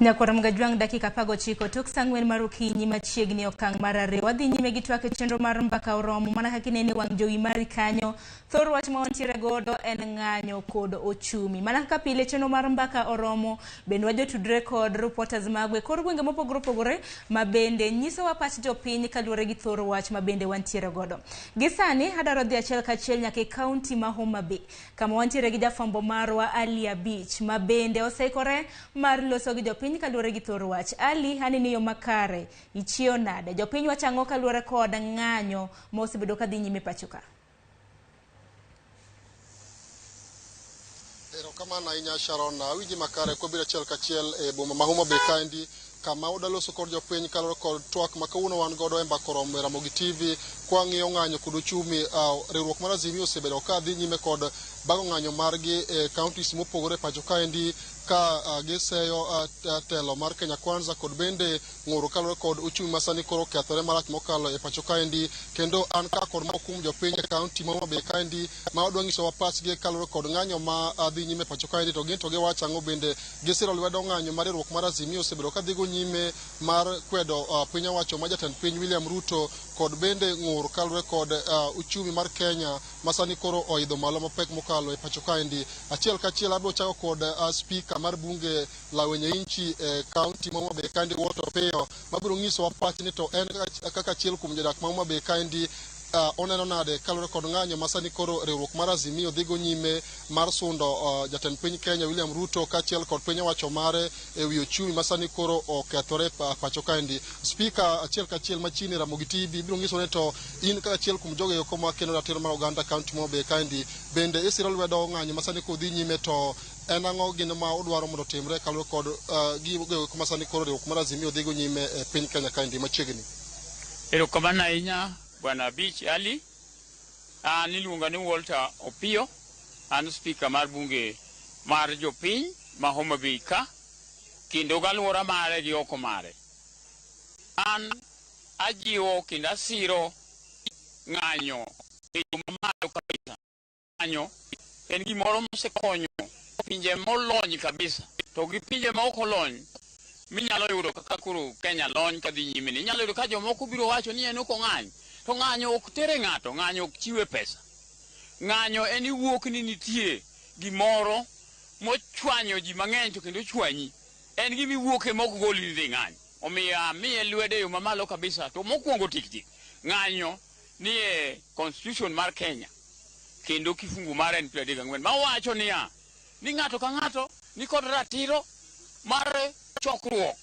Nyakwara Mugajwang' dakika 19 tok saa 4 mar okinyi machiegni okang' mar 2. Wadhi nyime gi twak e chenro mar mbaka oromo mana kaka inene wang' jowi mari kanyo. Thor wach ma wantiere godo en ng'anyo kod ochumi. Mana kaka pile chenro mar mbaka oromo bende wajotudre kod reporters magwa e kor gwenge mopogore opogore ma bende nyisowa pach jopiny kaluwore gi thor wach ma bende wantiere godo. Gi sani adwaro dhi achiel kachiel nyaka e kaunti ma Homa Bay kama wantiere gi jafwambo marwa Ali Abich ma bende oseikore mar loso gi jopiny kaluwore gi thor wach. Ali, aneno yo makare, ichiewo nade? Jopiny wacho ang'o kaluwore kod ng'anyo ma osebedo kadhi nyime pacho ka? Erokamano ahinya Sharon, awinji makare kwabiro achiel kachiel e boma ma Homa Bay kaendi kama wadwa loso kod jopiny kaluwore kod twak ma kawuono wan godo e mbaka oromo e Ramogi TV kwang'iyo ng'anyo kod ochumi. Riwruok mar Azimio osebedo ka dhi nyime kod bago ng'anyo margi e counties mopogore e pacho kaendi ka giseyo telo mar Kenya Kwanza kod bende ng'uro kaluwore kod ochumi masani koro okethore marach mokalo e pacho kaendi. Kendo an ka kod moko kuom jopiny e county ma Homa Bay kaendi ma wadwa nyisowa pachgi kaluwore kod ng'anyo ma dhi nyime. pacho kaendi to gin to giwacho ang'o bende gisiro lwedo ng'anyo mar riwruok mar Azimio osebedo ka dhigo nyime mar kwedo piny owacho ma jatend piny William Ruto kod bende ng'ur kaluwore kod uchumi mar Kenya ma sani koro oidho malo mapek mokalo e pacho kaendi. Achiel kachiel abiro chako kod spika mar bunge Lawenye Inchi e kaunti ma Homa Bay kaendi Walter Opiyo mabiro nyisowa pachni to en kaka achiel kuom jodak ma Homa Bay kaendi oneno nade kaluwore kod ng'anyo ma sani koro riwruok mar Azimio dhigo nyime mar sundo jatend piny Kenya William Ruto kaachiel kod piny owacho mare e wi ochumi ma sani koro okethore pacho kaendi. Spika achiel kachiel machiegni Ramogi TV biro nyiso ni to in kaka achiel kuom jogo eko makeno ratiro mar oganda kaunti ma Homa Bay kaendi bende isiro lwedo ng'anyo ma sani koro dhi nyime to en ang'o gino ma udwaro mondo otimre kaluwore kod gigo eko ma sani koro riwruok mar Azimio dhigo nyime e piny Kenya kaendi machiegni. Erokamano ahinya Bwana Abich Ali. An iluonga ni Walter Opiyo. An spika mar bunge mar jopiny ma Homa Bay ka kendo galwora mare gi oko mare. An ajiwo kendo asiro ng'anyo e yo mamalo kabisa. Ng'anyo en gimoro mosekonyo pinje molony kabisa to gi pinje ma ok olony minyalo yudo kaka koro Kenya lony kadhi nyime ni. Inyalo yudo ka jomoko biro wacho ni en ok ong'any. To ng'anyo ok tere ng'ato, ng'anyo ok chiwe pesa. Ng'anyo en iwuok ni nitie gimoro mochwanyo ji mang'eny to kendo chwanyi. En gima iwuoke mok goli ni dhi ng'any. Omiyo amiye lwedo e yo mamalo kabisa. To mokwongo tik tik, ng'anyo ni e constitution mar Kenya kendo kifungu mare en 34 mawacho niya ni ng'ato ka ng'ato ni kod ratiro mar chokruok.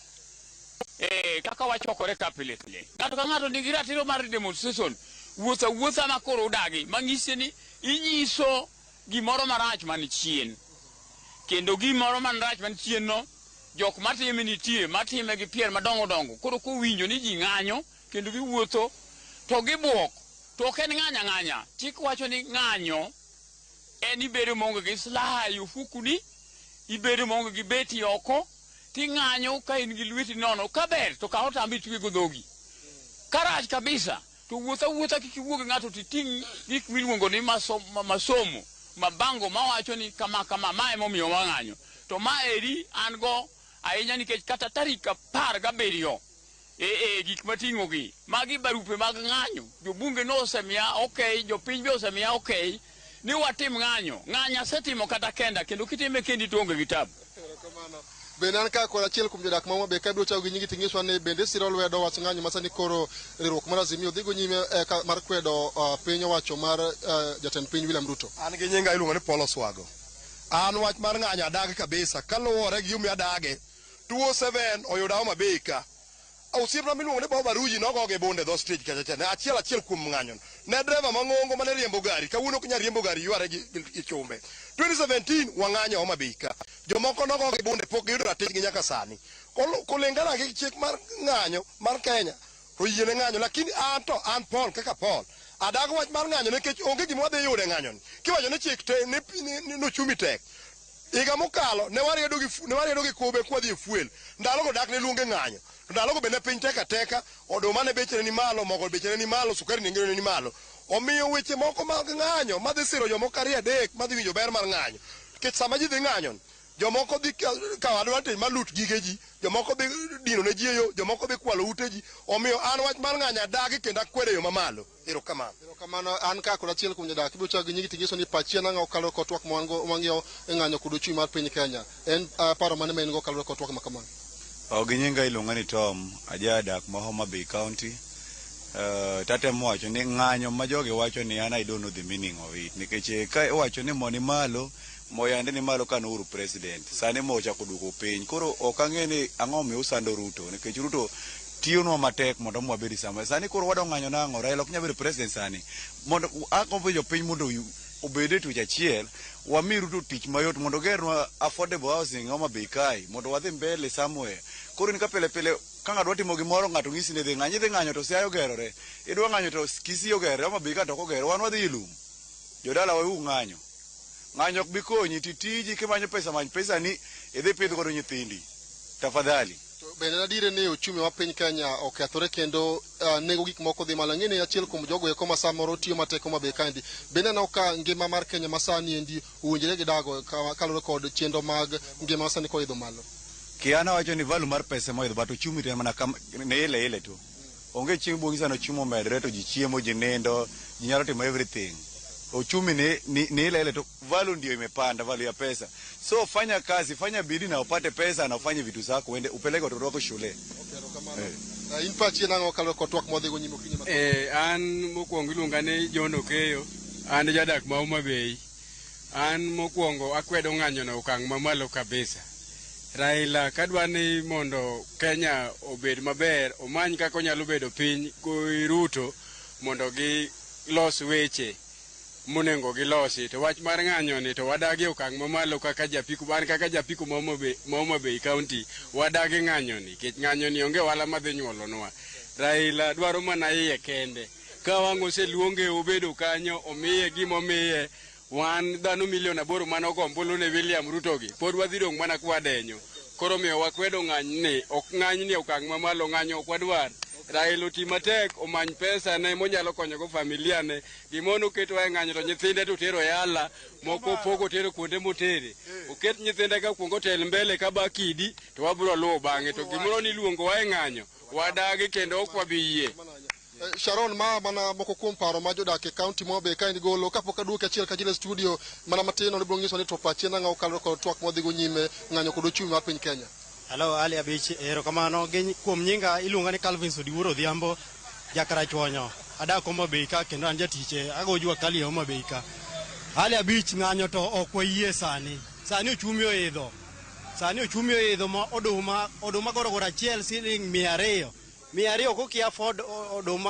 Kaka wachokore ka pile pile. Ng'ato ka ng'ato nigi ratiro mar demonstration. Wuotho awuotha ma koro udagi, mang'isi ni inyiso gimoro marach man chien. Kendo gimoro marach man chien no, jok matime nitie, matime gi pier madongo dongo. Koro kowinjo ni ji ng'anyo, kendo giwuotho, to gibuok. To ok en ng'anya ng'anya. Chik wacho ni ng'anyo en ibedo maonge gi silaha e ofukuni, ibedo maonge gi beti oko, ting'anyo ka in gi lweti nono. Ka ber to kaw otamba itwego dhogi. Karach kabisa to wuoth awuotha kik iwuo gi ng'ato titing' gik miluongo ni masomo, mabango mawacho ni kama kama, ma emomiyo wang'anyo. To ma eri an go ahinya nikech kata tarik 17 gik mating'o gi magi barupe mag ng'anyo. Jobunge nosemiya okay, jopiny be osemiya okay ni watim ng'anyo. Ng'anyo asetimo kata kenda, kendo kitime kendi to onge gi tabu. Bende an ka kod achiel kuom jodak ma Homa Bay ka biro chako gi nyingi ting'iswa ni bende siro lwedo wach ng'anyo ma sani koro riwruok mar Azimio dhigo nyime mar kwedo piny owacho mar jatend piny William Ruto. An gi nyinga iluongo ni Paul Oswago. An wach mar ng'anyo adagi kabisa kaluwore gi gimomiyo adage. 2007 oyuda Homa Bay ka. Osiepna miluongo ni Bob Aruji nogo gi bunde dho stage kacha cha. Ne achiel achiel kuom ng'anyo. Ne driver mang'ongo mane riembo gari. Kawuono ok nyal riembo gari yware gi chumbe. 2017 wang'anyo Homa Bay ka. Jomoko nogo gi bunde pok giyudo ratichgi nyaka sani. Kulingana gi chik mar ng'anyo mar Kenya to oyiene ng'anyo, lakini an to an Paul kaka Paul adago wach mar ng'anyo nikech onge gima wadhi yudo e ng'anyo ni. Kiwacho ni chik te ni ochumi tek. Higa mokalo ne wariedo gi kube kwadhi e fuel. Ndalogo dak ne luonge ng'anyo. To ndalogo be ne piny tek ateka, oduma ne bechene ni malo, mogo bechene ni malo, sukari nengone ni malo. Omiyo weche moko mag ng'anyo madhi siro jomoko ariyo adek madhi winjo ber mar ng'anyo. Nikech sama ji dhi ng'anyo, jomoko dhi kawo advantage mar loot gige ji, jomoko dhi dino ne ji e yo, jomoko dhi kwalo ute ji. Omiyo an wach mar ng'anyo adagi kendo akwedo e yo mamalo. Erokamano. Erokamano. An ka kod achiel kuom jodak ibiro chako gi nyingi ting'iso ni pachi en ang'o kaluwore kod twak ma wang'iyo e ng'anyo kod ochumi mar piny Kenya. En paro mane ma in go kaluwore kod twak ma kamano? Gi nyinga iluonga ni Tom, ajadak ma Homa Bay County. Tatemo wacho ni ng'anyo ma jogi wacho ni an I don't know the meaning of it. Nikech ka iwacho ni mo ni malo, mo yande ni malo ka nouru president. Sani mo ochako duogo piny. Koro ok ang'e ni ang'o omiyo usando Ruto. Nikech Ruto tiyonwa matek mondo mwabedi sama. Sani koro wadwa ng'anyo nang'o? Raila ok nyal bedo president sani. Mondo agombo jopiny mondo obed e twech achiel, wami Ruto tich mayot mondo ogernwa affordable housing Homa Bay kae, mondo wadhi mbele somewhere. Koro in ka pile pile ka ng'ato dwa timo gimoro, ng'ato ng'isi ni dhi ng'any, idhi ng'anyo to Siaya ogerore. Idwa ng'anyo to Kisii ogerore, Homa Bay ka to ok ogerore. Wan wadhi e lum. Jodala weuru ng'anyo. Ng'anyo ok bi konyi, ti tiji kimanyo pesa, many pesa ni idhi pidh godo nyithindi. Tafadhali. Bende en adier ni uchumi wa piny Kenya okethore kendo nengo gik moko dhi malo. Ang'e ni achiel kuom jogo eko ma samoro tiyo matek Homa Bay kaendi. Bende aneno ka ngima mar Kenya ma sani endi owinjore gi dago kaluwore kod chenro mag ngima ma sani koidho malo. Kiana wacho ni value mar pesa moidho but uchumi to en mana kam ne ile ile tu. Onge chieng' bongisa no uchumi omedre to ji chiemo, ji nindo, ji nyalo timo everything. Uchumi ni ile ile tu, value ndio imepanda, value ya pesa. So fanya kazi, fanya bidii na upate pesa na ufanye vitu zako, uende upeleke watoto wako shule. In pachi nang'o kaluwore kod twak mwadhigo nyime okinyi ma An mokwongo iluonga ni John Okeyo, an jadak ma Homa Bay. An mokwongo akwedo ng'anyono okang' mamalo kabisa. Raila kadwa ni mondo Kenya obed maber, omany kaka onyalo bedo piny gi Ruto mondo gilos weche monego gilosi. To wach mar ng'anyo ni to wadagi okang' mamalo kaka japiko, an kaka japiko ma Homa Bay County, wadagi ng'anyo ni, nikech ng'anyo ni onge ohala madhi nyuolonwa. Raila dwaro mana iye kende. Ka wang' oseluonge obedo kanyo, omiye gimomiye, wan dhano milion 8 mane ogo ombulu ne William Ruto gi, pod wadhi dong' mana kwadenyo. Koro omiyo wakwedo ng'anyni, ok ng'anyni okang' mamalo, ng'anyo ok wadwar. Raila oti matek, omany pesa ne monyalo konyogo familia ne. Gimono oketowa e ng'anyo to nyithinde to tero yala, moko pok otero kuonde motere. Oket nyithinde ka kuongo otel mbele ka ba kidi, to wabiro luwo bang'e. To gimoro ni iluongowa e ng'anyo, wadagi kendo ok wabi yie. Sharon, ma mana moko kuom paro ma jodak e kaunti ma Homa Bay kaendi golo kapok aduoki achiel kachiel e studio mana matin ibiro nyiso ni to pachi en ang'o kaluwore kod twak mwadhigo nyime ng'anyo kod uchumi mar piny Kenya. Hello, Ali Abich, erokamano. Gi kuom nyinga iluonga ni Calvin Odiwuor Odhiambo, jakarachuonyo. Adak Homa Bay ka kendo an jatich e ago jua kali e Homa Bay ka. Ali Abich ng'anyo to ok wayie sani. Sani uchumi oidho. Sani uchumi oidho ma oduma gorogoro achiel siling 200. 200 koki afford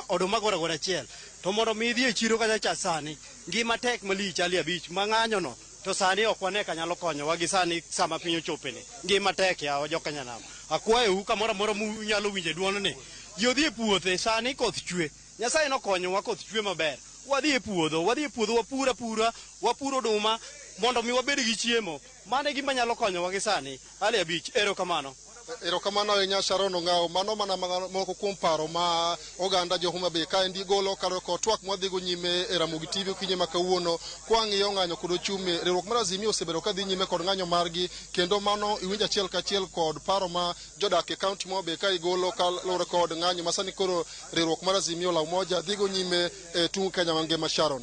oduma gorogoro achiel. To mondo mi idhi e chiro kacha cha sani, ngima tek malich Ali Abich ma ng'anyo no to sani ok wane ka nyalo konyowa gi sani sama piny ochopeni. Ngima tek yawa joka nyanam. Akwayou kamoro amora munyalo winje duond ni. Ji odhi e puothe sani koth chwe. Nyasaye nokonyowa koth chwe maber. Wadhi e puodho, wadhi e puodho wapur apura, wapur oduma mondo mi wabed gi chiemo. Mano e gima nyalo konyowa gi sani. Ali Abich, erokamano. Erokamano ahinya Sharon Ong'awo. Mano mana moko kuom paro ma oganda jo Homa Bay kaendi golo kaluwore kod twak mwadhigo nyime e Ramogi TV okinyi ma kawuono kwang'iyo ng'anyo kod uchumi. Riwruok mar Azimio osebedo ka dhi nyime kod ng'anyo margi kendo mano iwinjo achiel kachiel kod paro ma jodak e kaunti ma Homa Bay ka igolo kaluwore kod ng'anyo ma sani koro riwruok mar Azimio la Umoja dhigo nyime e tung Kenya mangima Sharon.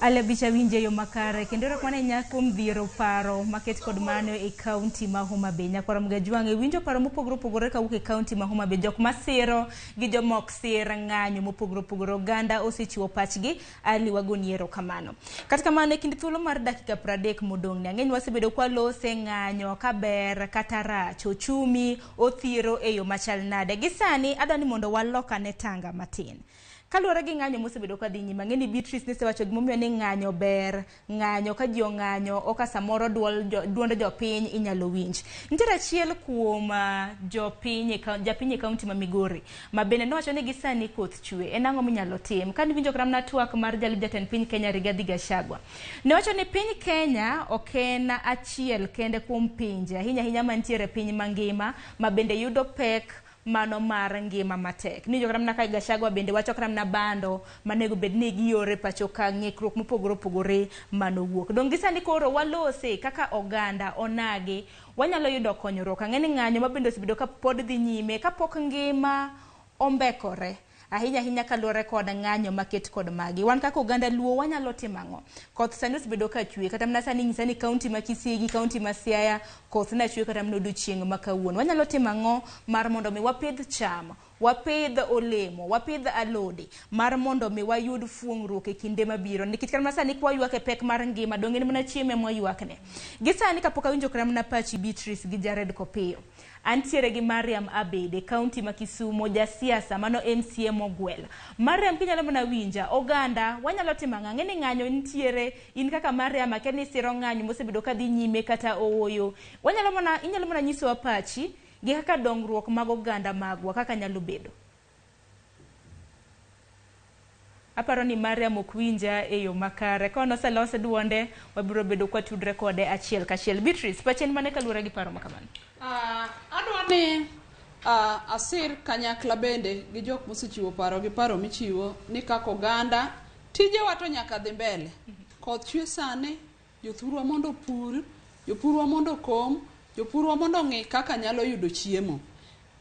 Ali Abich awinjo e yo makare kendo erokamano ahinya kuom dhiero paro maket kod mano e kaunti ma Homa Bay. Nyakwar Mgajwang' iwinjo paro mopogore opogore kawuok e kaunti ma Homa Bay, jok masiro gi joma ok sir ng'anyo mopogore opogore. Oganda osechiwo pachgi, Ali wagoni erokamano. Kata kamano e kind thuolo mar dakika 30 modong' ni ang'eny wasebedo kwalose ng'anyo kaber kata rach, ochumi othiero e yo machal nade. Gi sani adwa ni mondo walok ane tanga matin. Kaluwore gi ng'anyo mosebedo ka dhi nyime, ang'e ni Beatrice nesewacho gimomiyo ni ng'anyo ber, ng'anyo ka ji ong'anyo oka samoro duond jopiny inyalo winj. Nitiere achiel kuom jopiny japiny e kaunti ma Migori ma bende nowacho ni gi sani koth chwe, en ang'o minyalo tim? Kane iwinjo kata mana twak mar jalup jatend piny Kenya Rigathi Gachagua, nowacho ni piny Kenya ok en achiel kende kuom pinje ahinya ahinya mantiere e piny mangima ma bende yudo pek mano mar ngima matek. Niwinjo kata mana ka Gachagua bende wacho kata mana bando manego bed ni giore pacho ka ng'ikruok mopogore opogore manowuok. Dong' gi sani koro walose kaka oganda onagi wanyalo yudo konyruok. Ang'e ni ng'anyo ma bende osebedo ka pod dhi nyime kapok ngima ombekore ahinya ahinya kaluwore kod ng'anyo maket kod magi. Wan kaka oganda Luo wanyalo timo ang'o? Koth sani osebedo ka chwe kata mana sani nyisa ni kaunti ma Kisii gi kaunti ma Siaya koth ne chwe kata mana odiochieng' ma kawuono. Wanyalo timo ang'o mar mondo mi wapidh cham, wapidh olemo, wapidh alode mar mondo mi wayud fuong'ruok e kinde mabiro. Nikech kata mana sani kwaywak e pek mar ngima dong' en mana chiemo ema waywakne. Gi sani kapok awinjo kata mana pachi Beatrice gi Jared Kopiyo. Antiere gi Mariam Abede, kaunti ma Kisumo, jasiasa mano MCA mogwel. Mariam kinyalo mana winja, oganda wanyalo timo ang'o? Ang'e ni ng'anyo nitiere, in kaka Mariam akia ni isiro ng'anyo mosebedo ka dhi nyime kata ooyo. Wanyalo mana, inyalo mana nyisowa pachi gi kaka dongruok mag oganda magwa kaka nyalo bedo. Aparo ni Mariam ok winja e yo makare. Ka noselos duonde, wabiro bedo kwatudre kode achiel kachiel. Beatrice, pachi en mane kaluwore gi paro ma kamano? Adwa ni Asir kanyakla bende gi jok mosechiwo paro gi paro michiwo ni kaka oganda tijewa to nyaka dhi mbele. Koth chwe sani, jothurwa mondo opur, jopurwa mondo okom, jopurwa mondo ong'i kaka nyalo yudo chiemo.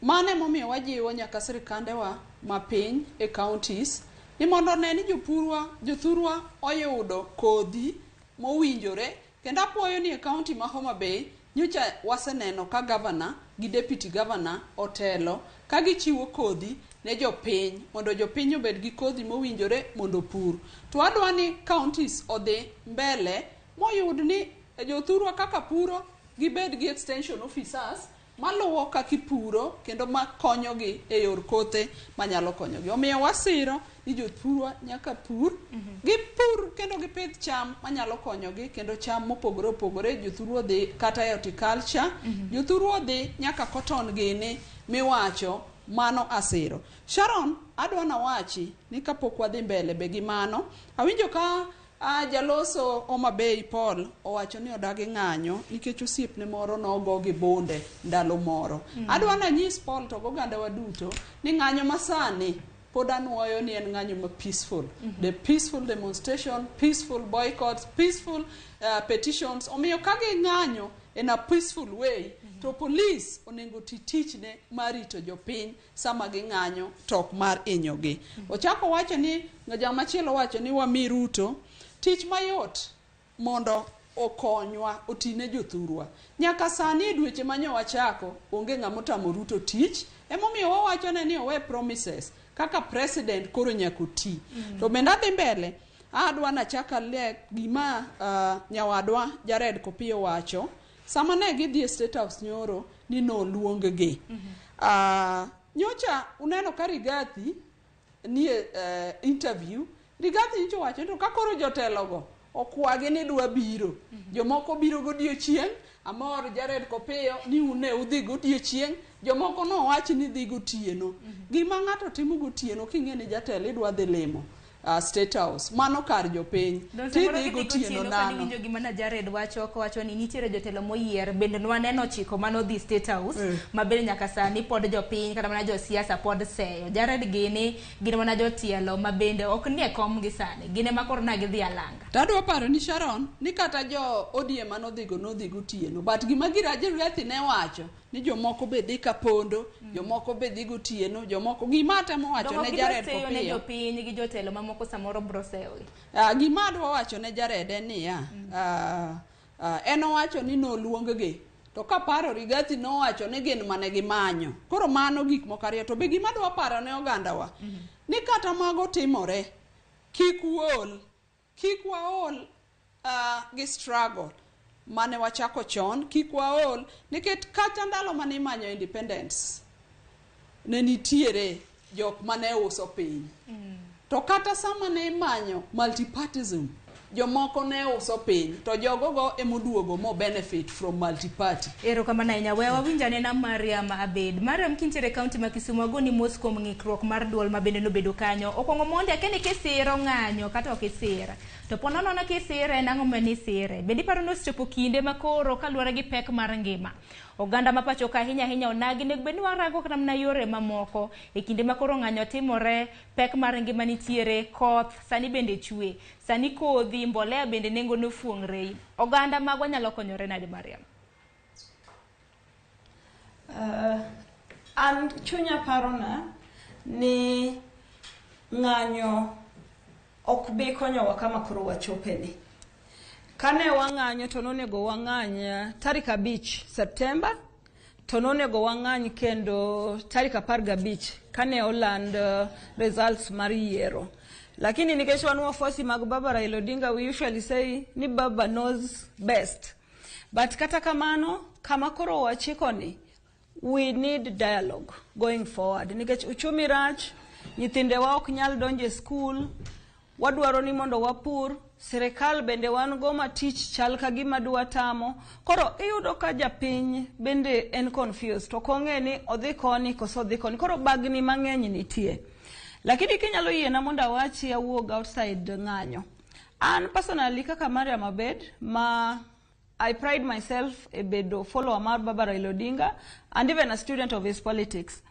Mano emomiyo wajiwo nyaka sirikandewa mapiny e counties ni mondo one ni jopurwa, jothurwa oyudo kodhi mowinjore. Kendo apuoyo ni e county ma Homa Bay nyocha waseneno ka governor gi deputy governor otelo ka gichiwo kodhi ne jopiny mondo jopiny obed gi kodhi mowinjore mondo opur. To adwa ni counties odhi mbele moyud ni jothurwa kaka puro gibed gi extension officers maluwo kaka ipuro kendo makonyogi e yor kothe manyalo konyogi. Omiyo wasiro ni jopurwa nyaka pur, gipur kendo gipidh cham manyalo konyogi kendo cham mopogore opogore. Jothurwa odhi kata e horticulture, jothurwa odhi nyaka cotton gini miwacho, mano asiro. Sharon, adwa nawachi ni kapok wadhi mbele be gi mano, awinjo ka jaloso Homa Bay Paul owacho ni odagi ng'anyo nikech osiepne moro nogo gi bunde ndalo moro. Adwa nanyis Paul to gogandawa duto ni ng'anyo masani pod anuoyo ni en ng'anyo ma peaceful. The peaceful demonstration, peaceful boycotts, peaceful petitions. Omiyo ka ging'anyo in a peaceful way, to police onego ti tichne mar rito jopiny sama ging'anyo to ok mar hinyogi. Ochako wacho ni jamachielo wacho ni wami Ruto tich mayot mondo okonywa otine jothurwa. Nyaka sani e dweche manyo wachako onge ng'ama otamo Ruto tich, emomiyo wawachone ni owe promises kaka president koro nyaka oti. To bende adhi mbele, adwa nachak ale gima nyawadwa Jared Kopiyo wacho sama ne gidhi e State House nyoro ni noluong gi. Nyocha uneno ka Rigathi nie interview, Rigathi nyocha owacho ni to ka koro jotelogo okwagi ni dwa biro, jomoko biro godiochieng', amor Jared Kopiyo ni une udhi godiochieng', jomoko nowach ni dhi gotieno. Gima ng'ato timo gotieno king'e ni jatelo idwa dhi limo State House, mano kar jopiny, tidhi gotieno nano. Winjo gima na Jared wacho, kowacho ni nitiere jotelo moyier bende nwaneno chiko manodhi State House ma bende nyaka sani pod jopiny kata mana josiasa pod seyo. Jared gini gin mana jotielo ma bende ok nie kom gi sani, gin ema koro na gidhi alanga. To adwa paro ni Sharon ni kata jo ODM manodhigo nodhi gotieno, but gima Rigathi ne wacho ni jomoko be dhi kapondo, jomoko be dhi gotieno, jomoko gima atemo wacho ne Jared seyo ne Kopiyo jopiny gi jotelo mamoko samoro bro seyogi. Gima adwa wacho ne Jared en niya, en owacho ni noluong-gi to kaparo Rigathi nowacho ni gin mane gimanyo. Koro mano gik moko ariyo. To be gima adwa paro ne ogandawa ni kata mago timore, kik uol, kik waol gi struggle mane wachako chon, kik waol nikech kata ndalo mane imanyo independence ne nitiere jok mane uso piny. To kata sama ne imanyo multipartism, jomoko ne uso piny to jogogo emoduogo mo benefit from multiparty. Erokamano ahinya. We wawinj anena Mariam Abed. Mariam, kintiere e kaunti ma Kisumu, agoni mos kuom ng'ikruok mar duol ma bende nobedo kanyo. Okuongo mondi akia ni kisiro ng'anyo kata ok isir. To po nono kisire en ang'o mane isire? Bende iparo ni osechopo kinde ma koro kaluwore gi pek mar ngima, oganda ma pacho ka ahinya ahinya onagi onego bed ni warango kata mana yore mamoko e kinde ma koro ng'anyo timore, pek mar ngima nitiere, koth sani bende chwe, sani kodhi, mbolea bende nengo ne ofuong're. Oganda magwa nyalo konyore nade, Mariam? An chunya parona ni ng'anyo ok bi konyowa kama koro wachopeni. Kane wang'anyo to nonego wang'any tarik 5 Septemba, to nonego wang'any kendo tarik 15 kane oland results mar yiero. Lakini nikech wan wafuasi mag Baba Raila Odinga, we usually say ni Baba knows best. But kata kamano, kama koro wachiko ni, we need dialogue going forward. Nikech uchumi rach, nyithindewa ok nyal donjo e skul, wadwaro ni mondo wapur, sirikal bende wan go ma tich chal ka gima dwa tamo. Koro iyudo ka japiny bende en confused, to ok ong'e ni odhi koni koso odhi koni. Koro bagni mang'eny nitie. Lakini kinyalo yiena mondo awachi awuog outside ng'anyo. An personally kaka Mariam Abed ma I pride myself e bedo follower mar Baba Raila Odinga and even a student of his politics.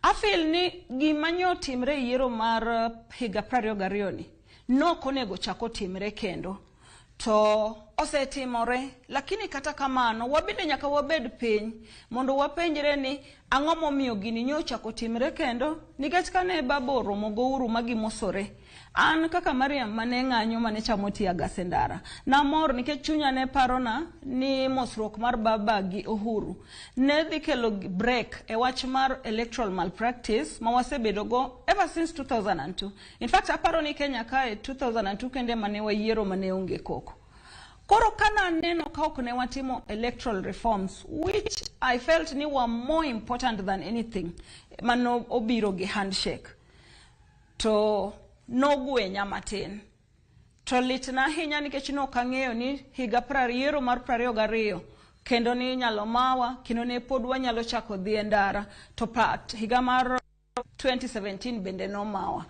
I feel ni gima nyo timre e yiero mar higa 22 ni nok onego chak otimre kendo to osetimore, lakini kata kamano wabende nyaka wabed piny mondo wapenjre ni ang'o momiyo gini nyo ochako timre kendo, nikech kane Baba oromo go Uhuru ma gimosore, an kaka Mariam mane ng'anyo mane chamo tear gas e ndara, namor nikech chunya ne parona ni mosruok mar Baba gi Uhuru ne dhi kelo break e wach mar electoral malpractice ma wasebedo go ever since 2002. In fact, aparo ni Kenya kae 2002 kende mane wayiero mane onge koko. Koro kana neno ka ok ne watimo electoral reforms, which I felt ni were more important than anything mano obiro gi handshake, to nogwenya matin. To litna ahinya nikech nok ang'eyo ni higa yiero mar 22 kendo ni inyalo mawa, kendo ne pod wanyalo chako dhi e ndara, to pat higa mar 2017 bende nomawa.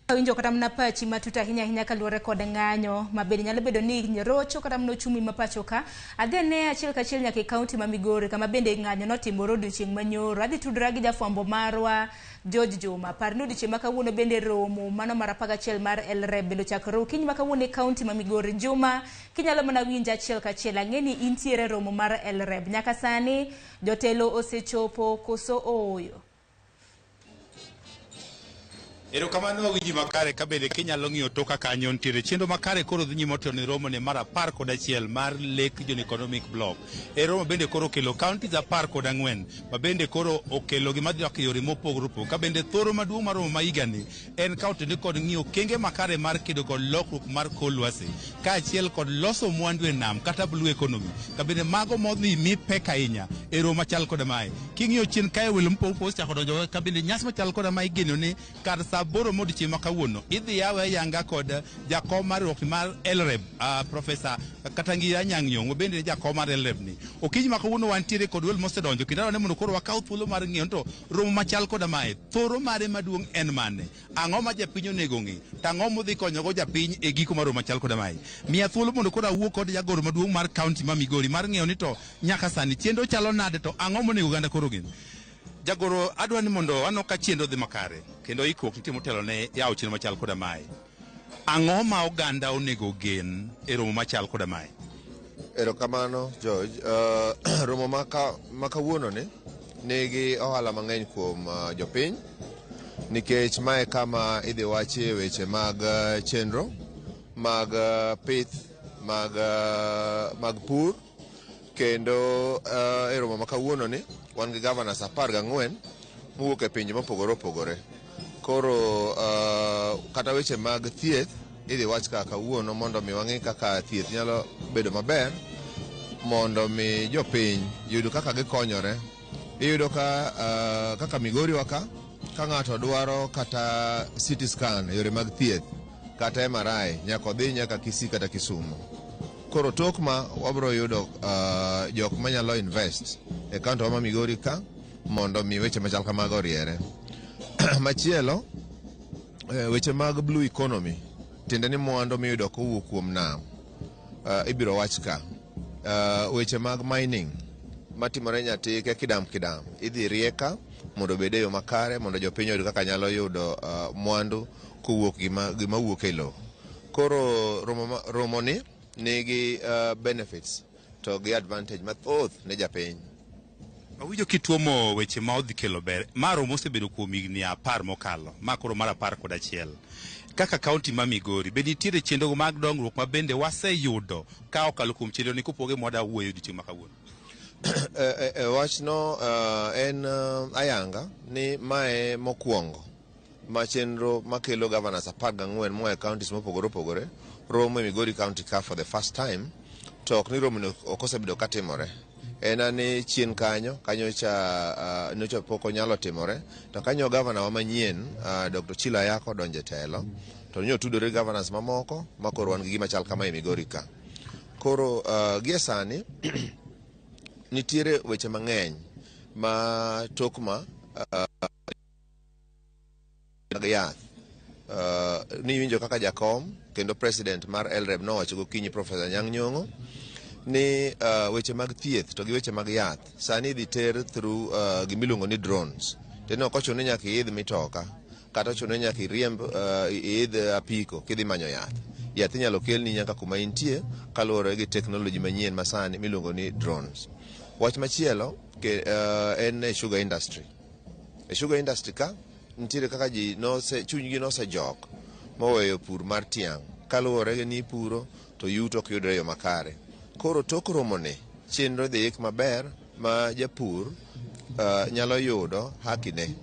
Awinjo kata mana pachi matut ahinya ahinya kaluwore kod ng'anyo ma bende nyalo bedo ni rocho kata mana ochumi ma pacho ka. Adhi ane achiel kachiel nyaka e kaunti ma Migori kama bende ng'anyo notimore odiochieng' manyoro. Adhi tudora gi jafwambo marwa George Juma. Par ni odiochieng' ma kawuono bende romo mano mar 11 mar LREB bende ochakore okinyi ma kawuono e kaunti ma Migori. Juma, kinyalo mana winja achiel kachiel, ang'e ni intiere romo mar LREB. Nyaka sani jotelo osechopo koso ooyo? Erokamano awinji makare ka bende kinyalo ng'iyo toka kanyo nitiere chenro makare koro dhi nyime otelo ne romo ne mar 11 mar Lake Region Economic Bloc. E romo bende koro okelo counties 14 ma bende koro okelo gima dhi yore mopogore opogore. Ka bende thoro maduong' mar romo ma higani en ka otene kod ng'iyo okenge makare mar kedo kod lokruok mar kor lwasi kaachiel kod loso mwandu e nam kata blue economy. Ka bende mago modhi mi pek ahinya e romo machal koda mae. King'iyo chien kae welo mopogore opogore osechako donjo ka bende nyasi machal koda mae igeno ni kar saa 8 modiochieng' ma kawuono idhi yawe ayanga kod jakom mar riwruok mar LREB, Professor Katangira Anyang' Nyong'o bende ne jakom mar LREB ni. Okinyi ma kawuono wantiere kod welo mosedonjo kendo adwaro ni mondo koro wakaw thuolo mar ng'iyo to romo machal koda mae thoro mare maduong' en mane, ang'o ma japiny onego ng'e, to ang'o modhi konyogo japiny e giko mar romo machal koda mae. Miya thuolo mondo koro awuo kod jagoro maduong' mar kaunti ma Migori mar ng'eyo ni to nyaka sani chenro chalo nade to ang'o monego oganda koro gen. Jagoro, adwa ni mondo aneno ka chenro dhi makare kendo ikruok nitie motelo ne yawo chenro machal koda mae. Ang'o ma oganda onego gen e romo machal koda mae? Erokamano George. Romo ma kawuono ni nigi ohala mang'eny kuom jopiny nikech mae kama idhi wachie weche mag chenro mag pith mag pur kendo e romo ma kawuono ni wan gi governors 14 mowuok e pinje mopogore opogore. Koro kata weche mag thieth idhi wach kaka kawuono mondo mi wang'i kaka thieth nyalo bedo maber mondo mi jopiny yud kaka gikonyore. Iyudo ka kaka Migori wa ka ng'ato dwaro kata CT scan e yore mag thieth kata MRI nyaka odhi nyaka Kisii kata Kisumu. Koro tok ma wabro yudo jok manyalo invest e kaunti ma Migori ka mondo mi weche machal kamago oriere. Machielo, weche mag blue economy, tiende ni mwandu miyudo kowuok kuom nam, ibiro wach ka. Weche mag mining matimore Nyatike kidam kidam idhi rie ka mondo obed e yo makare mondo jopiny oyud kaka nyalo yudo mwandu kowuok gima wuok e lowo. Koro romo ni nigi benefits to gi advantage mathoth ne japiny. Awinjo kituomo weche ma odhi kelo ber. Ma romo osebedo kuom higni 10 mokalo, ma koro mar 11. Kaka kaunti ma Migori, be nitiere chenro mag dongruok ma bende waseyudo ka okalo kuom chenro ni kopoge mwada wuoyo odiochieng' ma kawuono? Wachno en ayanga ni mae mokwongo ma chenro makelo governors 14 moa e counties mopogore opogore romo e Migori County ka for the first time, to ok ni romo ni ok osebedo katimore. En ani chien kanyo, kanyo cha nyocha pok onyalo timore, to kanyo gavana wa manyien Dr. Chila Ayako odonjo e telo, to nyo otudore gi governors mamoko ma koro wan gi gima chal kama e Migori ka. Koro gie sani nitiere weche mang'eny ma tok ma mag yath. Niwinjo kaka jakom kendo president mar LREB nowacho gokinyi Professor Anyang' Nyong'o ni weche mag thieth to gi weche mag yath sani idhi ter through gimiluongo ni drones. Tiende ok ochuno ni nyaka iidh mitoka kata ochuno ni nyaka iriemb iidh apiko kidhi manyo yath. Yath inyalo kelni nyaka kuma intie kaluwore gi technology manyien masani miluongo ni drones. Wach machielo ke, en e sugar industry. E sugar industry ka nitiere kaka ji nose chunygi nosejok moweyo pur mar tiang' kaluwore gi ni ipuro to yuto ok yudre e yo makare. Koro tok romoni chenro idhi ik maber ma japur nyalo yudo hakine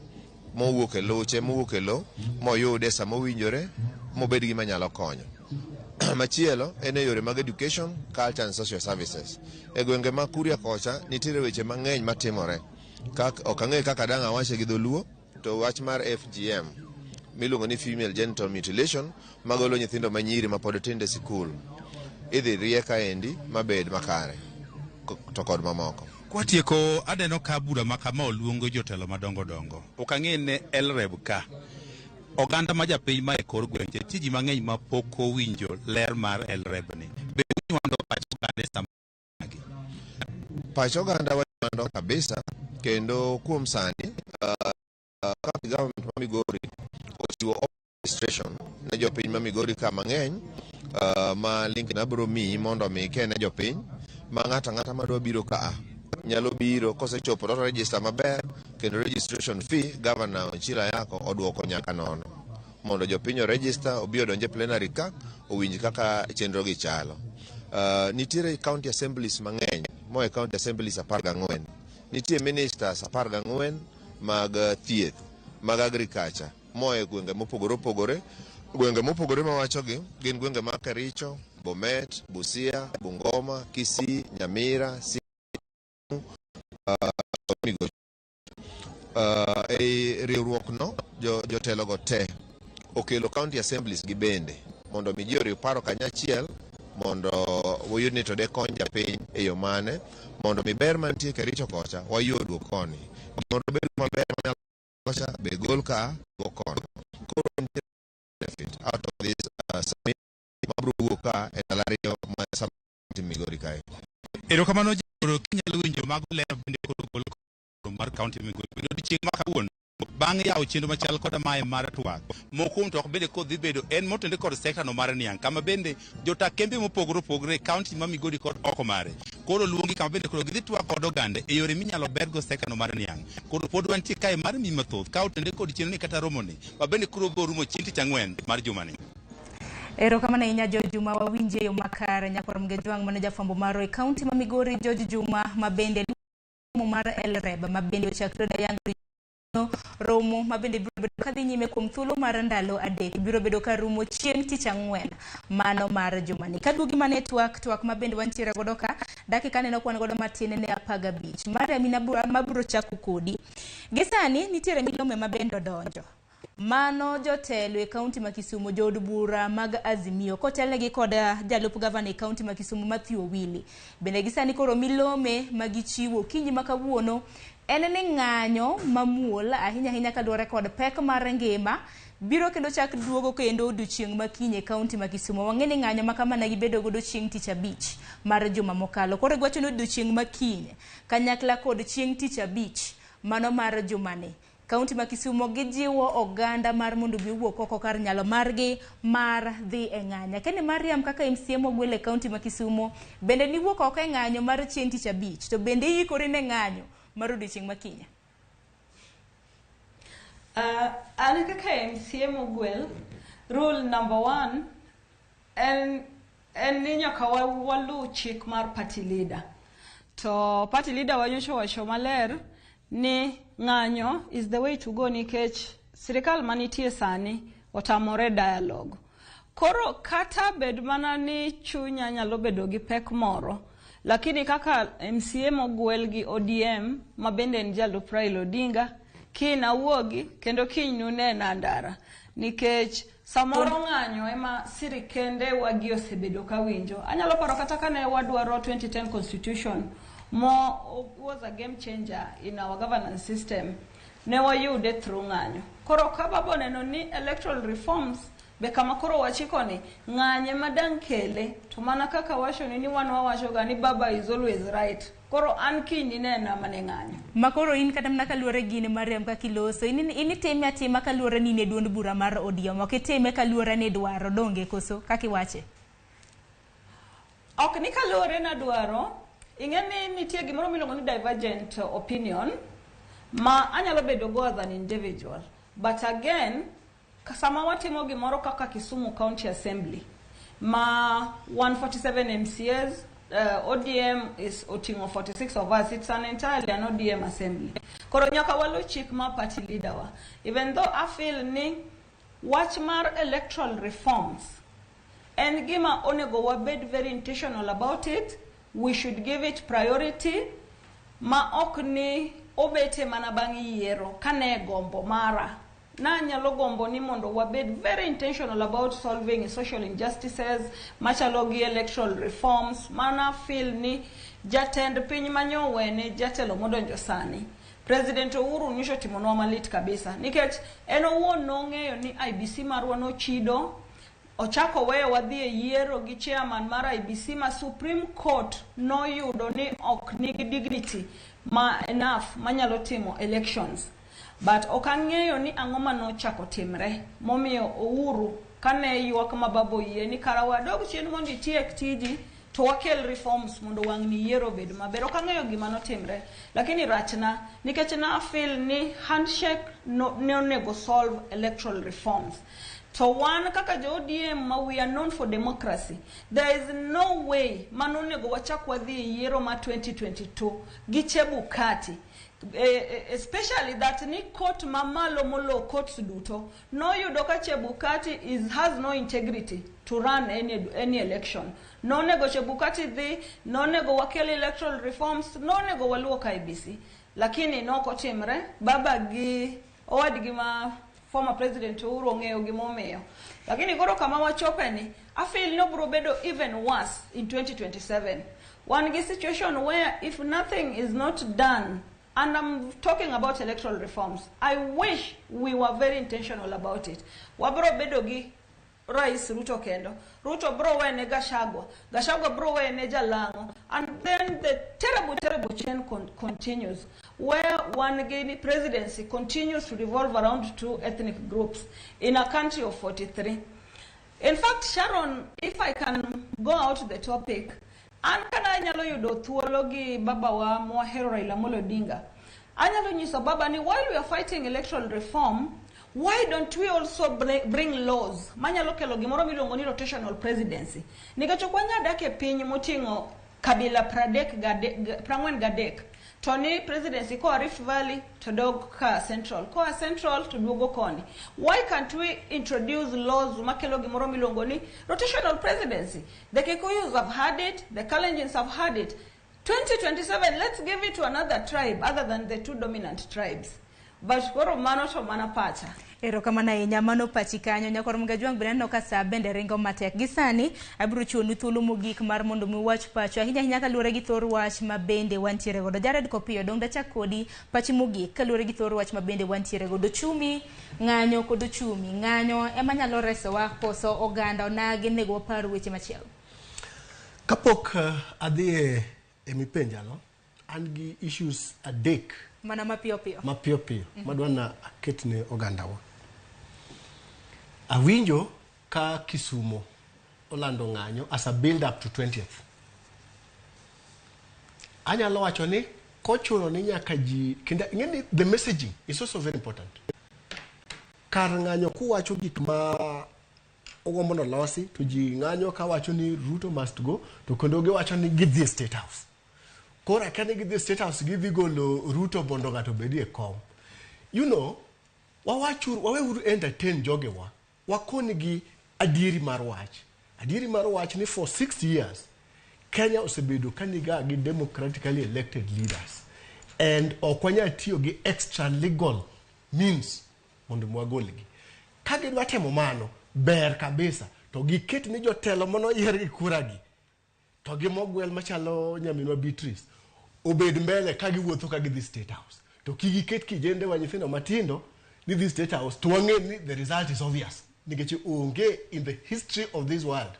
mowuok e luche mowuok e lo moyude sama owinjore mobed gima nyalo konyo. Machielo en e yore mag education, culture and social services. E gwenge ma Kuria kocha nitiere weche mang'eny matimore. Kak, ok ang'eyo kaka dang' awache gi dholuo to wach mar FGM miluongo ni female genital mutilation magolo nyithindo manyiri mapod tindo e sikul idhi rie kaendi mabed makare to kod mamoko. Kwatieko aneno ka bura ma kama oluongo jotelo madongo dongo. Ok ang'e ne LREB ka. Oganda ma japiny ma e kor gwenge nitie ji mang'eny ma pok owinjo ler mar LREB ni. Be unywando pach oganda e sama Pach oganda wanywando kabisa kendo kuom sani county government ma Migori ochiwo registration ne jopiny ma Migori ka mang'eny ma link na biro miyi mondo mi kene jopiny ma ng'ato ang'ata madwa biro kaa nyalo biro kosechopo to register maber kendo registration fee governor Ochilo Ayako oduoko nyaka nono mondo jopiny o register obi odonje plenary ka owinj kaka chenro gi chalo. Nitiere county assemblies mang'eny moe county assemblies 14 nitie ministers 14 mag thieth mag agriculture moa e gwenge mopogore opogore. Gwenge mopogore mawachogi gin gwenge mag Kericho, Bomet, Busia, Bungoma, Kisii, Nyamira, Siaya, Migori. E riwruok no jotelo go te okelo county assemblies gi bende mondo mi ji oriw paro kanyachiel mondo wayud ni to de kony japiny e yo mane mondo mi ber mantie Kericho kocha wayud koni mondo obed maber manyalo kocha be gol ka go kono. Koro nitie benefit out of this summit mabiro wuok ka e ndalo ariyo ma summit Migori kae. Erokamano jagoro kinyalo winjo mago ler bende koro gol mar county Migori. Bende odiochieng' ma kawuono bang' yawo chenro machal koda mae mar twak moko kuom twak bende kodhi bedo en motenore kod sekta no mar niang' kama bende jota kembe mopogore opogore e county ma Migori kod oko mare koro luongi kama bende koro gidhi twak kod oganda e yore minyalo bergo sekta no mar niang'. Koro pod wantie kae mar mi mathoth ka otenore kod chenro ni kata romoni ma bende koro biro rumo chieng' tich ang'wen mar jumani. Erokamano ahinya George Juma, wawinje e yo makare. Nyakwar Mgejwang' mano jafwambo marwa e kaunti ma Migori George Juma ma bende romo mar LREB ma bende ochakre dayang romo ma bende biro bedo kadhi nyime kuom thuolo mar ndalo 3 biro bedo ka rumo chieng' tich ang'wen mano mar jumani. Kaduogi mana e twak twak ma bende wantiere godo ka dakika aneno kwan godo matin ne 15 Mariam in mabiro chako kodi. Gi sani nitiere milome ma bende odonjo. Mano jotelo e kaunti ma Kisumu, jood bura mag Azimio kotelnegi kod jalup gavana e kaunti ma Kisumu Mathew Owili. Bende gi sani koro milome ma gichiwo okinyi ma kawuono en ni ng'anyo mamuol ahinya ahinya kaluwore kod pek mar ngima biro kendo chak duogo kendo odiochieng' ma kiny e kaunti ma Kisumu. Wang'e ni ng'anyo ma kama ne gibedo godo chieng' tich abich mar juma mokalo. Koro giwacho ni odiochieng' ma kiny kanyakla kod chieng' tich abich mano mar jumani Kaunti ma Kisumu gijiwo oganda mar mondo bi owuok oko kar nyalo margi mar dhi e ng'anyo. Kene Mariam kaka MCA mogwel e kaunti ma Kisumu bende niwuok oko e ng'anyo mar chieng' tich abich to bende iikori ne ng'anyo mar odiochieng' ma kiny? An kaka MCA mogwel, rule number 1 en ni nyaka waluw chik mar party leader. To party leader wanyocha owacho maler ni ng'anyo is the way to go nikech sirikal manitie sani otamore dialogue. Koro kata bed mana ni chunya nyalo bedo gi pek moro, lakini kaka MCA mogwel gi ODM ma bende en jalup Raila Odinga, kiny nawuogi kendo kiny nunena ndara nikech samoro ng'anyo ema sirikende wagi osebedo ka winjo. Anyalo paro kata kane wadwaro 2010 constitution mo was a game changer in our governance system, ne wayude through ng'anyo. Koro ka baba oneno ni electoral reforms Be kama koro wachiko ni ng'anye madang' kele to mana kaka wachoni ni wan wawachoga ni baba is always right. Koro an kiny inena mane ng'anyo. Ma koro in kata mana kaluwore gi in Mariam kaka iloso, in in itime atima kaluwore ni in e duond bura mar ODM, ok itime kaluwore ni idwaro, donge koso kaka iwache? Ok ni kaluwore na dwaro, ing'e ni nitie gimoro miluongo ni divergent opinion ma anyalo bedo go as an individual. But again, sama watimo gimoro kaka Kisumu County Assembly ma 147 MCAs, ODM is oting'o 46 of us, it's an entirely an ODM assembly. Koro nyaka walu chik ma party leader wa. Even though I feel ni wach mar electoral reforms en gima onego wabed very intentional about it, we should give it priority ma ok ni obete mana bang' yiero kane gombo mara. Nanyalo gombo ni mondo wabed very intentional about solving social injustices machalo gi electoral reforms. Mana feel ni jatend piny manyowene jatelo modonjo sani President Uhuru nyocha otimonwa malit kabisa nikech en owuon nong'eyo ni IEBC marwa nochido ochako weyo wadhi e yiero gi chairman mar IEBC ma Supreme Court noyudo ni ok nigi dignity ma enough manyalo timo elections. But ok ang'eyo ni ang'o manochako timre momiyo Uhuru kane ywak ma baba oyie ni kara wadog chien mondo itiek tiji to wakel reforms mondo wang'ni yiero obed maber. Ok ang'eyo gima notimre, lakini rachna nikech na feel ni handshake no, ne onego solve electoral reforms. To wan kaka jo ODM ma we are known for democracy, there is no way manonego wachak wadhi e yiero ma 2022 gi Chebukati. Especially that ni court mamalo molo courts duto noyudo ka Chebukati has no integrity to run any election. Nonego Chebukati dhi, nonego wakel electoral reforms, nonego waluok IEBC. Lakini nokotimre, baba gi owadgi ma former president Uhuru ong'eyo gimomiyo. Lakini koro kama wachope ni, I feel no bro bedo even worse in 2027. Wan gi situation where if nothing is not done, and I'm talking about electoral reforms, I wish we were very intentional about it. Wabro bedo gi Rais Ruto kendo. Ruto bro wene Gachagua. Gachagua bro wene Jalango. And then the terrible, terrible chain continues, where one Guinea presidency continues to revolve around two ethnic groups in a country of 43. In fact, Sharon, if I can go out the topic, an kana anyalo yudo thuolo gi baba wa mwahero Raila Amolo Odinga. Anyalo nyiso baba ni while we are fighting electoral reform, why don't we also bring laws manyalo kelo gimoro miluongo ni rotational presidency? Nikech ok wanyal dak e piny moting'o kabila 43 to ni presidency koa Rift Valley to dog ka Central, koa Central to duogo koni. Why can't we introduce laws makelo gimoro miluongo ni rotational presidency? The Kikuyus have had it, the Kalenjins have had it. 2027, let's give it to another tribe other than the two dominant tribes. But koro mano to mana pacha. Erokamano ahinya, mano pachi kanyo. Nyakwar Mgajwang' bende aneno ka sa bende ringo matek. Gi sani abiro chiwonu thuolo mogik mar mondo mi uwach pachu ahinya ahinya kaluwore gi thor wach ma bende wantiere godo. Jared Kopiyo, dong' dachak kodi pachi mogik kaluwore gi thor wach ma bende wantiere godo. Ochumi, ng'anyo kod ochumi. Ng'anyo ema nyalo resowa koso oganda onagi nego wapar weche machielo. Kapok adhi e mipenjano, an gi issues adek mana mapiyo piyo. Mapiyo piyo madwa na aket ne ogandawa. Awinjo ka Kisumo olando ng'anyo as a build up to 20th. Anyalo wacho ni kochuno ni nyaka ji kendo ing'e ni the messaging is also very important. Kar ng'anyo kuwacho gik ma ogombo nolosi to ji ng'anyo kawacho ni Ruto must go to kendo giwacho ni gidhi e State House. Koro akia ni gidhi e State House gidhi golo Ruto mondo ng'ato obedi e kom. You know, wawachuru waweuru entertain jogewa. Wakonigi adieri mar wach. Adieri mar wach ni for 60 years Kenya osebedo ka niga gi democratically elected leaders and ok wanyal tiyo gi extra legal means mondo mi wagolgi. Ka gidwa temo mano, ber kabisa to giket ni jotelo manoyier gi kura gi to gi mogwel machalo nyaminwa Beatrice obed mbele ka giwuotho ka gidhi State House. To kik giket kijende wa nyithindo matindo ni dhi State House to wang'e ni the result is obvious. Nikech onge in the history of this world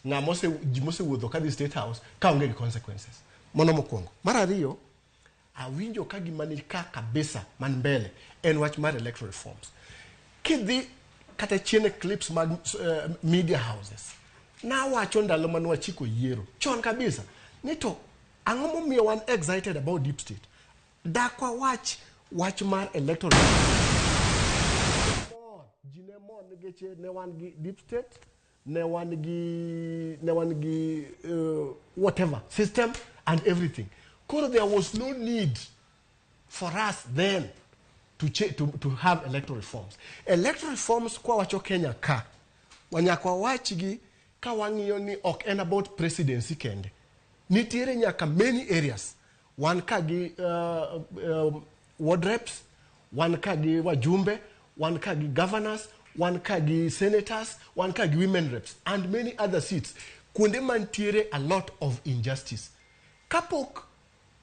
ng'ama ose ji mosewuotho kadhi State House ka onge gi consequences. Mano mokwongo. Mar ariyo, awinjo ka gima ni ka kabisa man mbele en wach mar electoral reforms. Kidhi kata chien e clips mag media houses, nawacho ndalo mane wachiko yiero chon kabisa ni to ang'o momiyo wan excited about deep state? Dak wawach wach mar electoral ji ne mor nikech ne wan gi deep state, ne wan gi whatever system and everything. Koro there was no need for us then to have electoral reforms. Electoral reforms kwa wacho Kenya ka, nyaka wawachgi ka wang'iyo ni ok en about presidency kende. Nitiere nyaka many areas. Wan ka gi ward reps, wan ka gi wajumbe, wan ka gi governors, wan ka gi senators, wan ka gi women reps and many other seats. Kuonde mantiere a lot of injustice. Kapok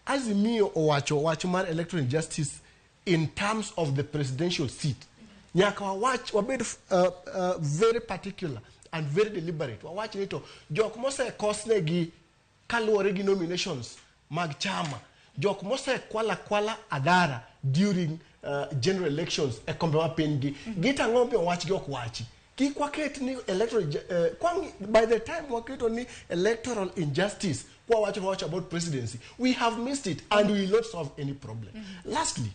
Azimio owacho wach mar electoral injustice in terms of the presidential seat, nyaka wawach wabed very particular and very deliberate. Wawach ni to jok mosekosnegi kaluwore gi nominations mag chama, jok mosekwala kwala adara during general elections e kombe ma piny gi, gitang'o miyo wachgi ok wachi. Kik waket ni electoral by the time waketo ni electoral injustice kwa wacho about presidency, we have missed it and we will not solve any problem. Lastly,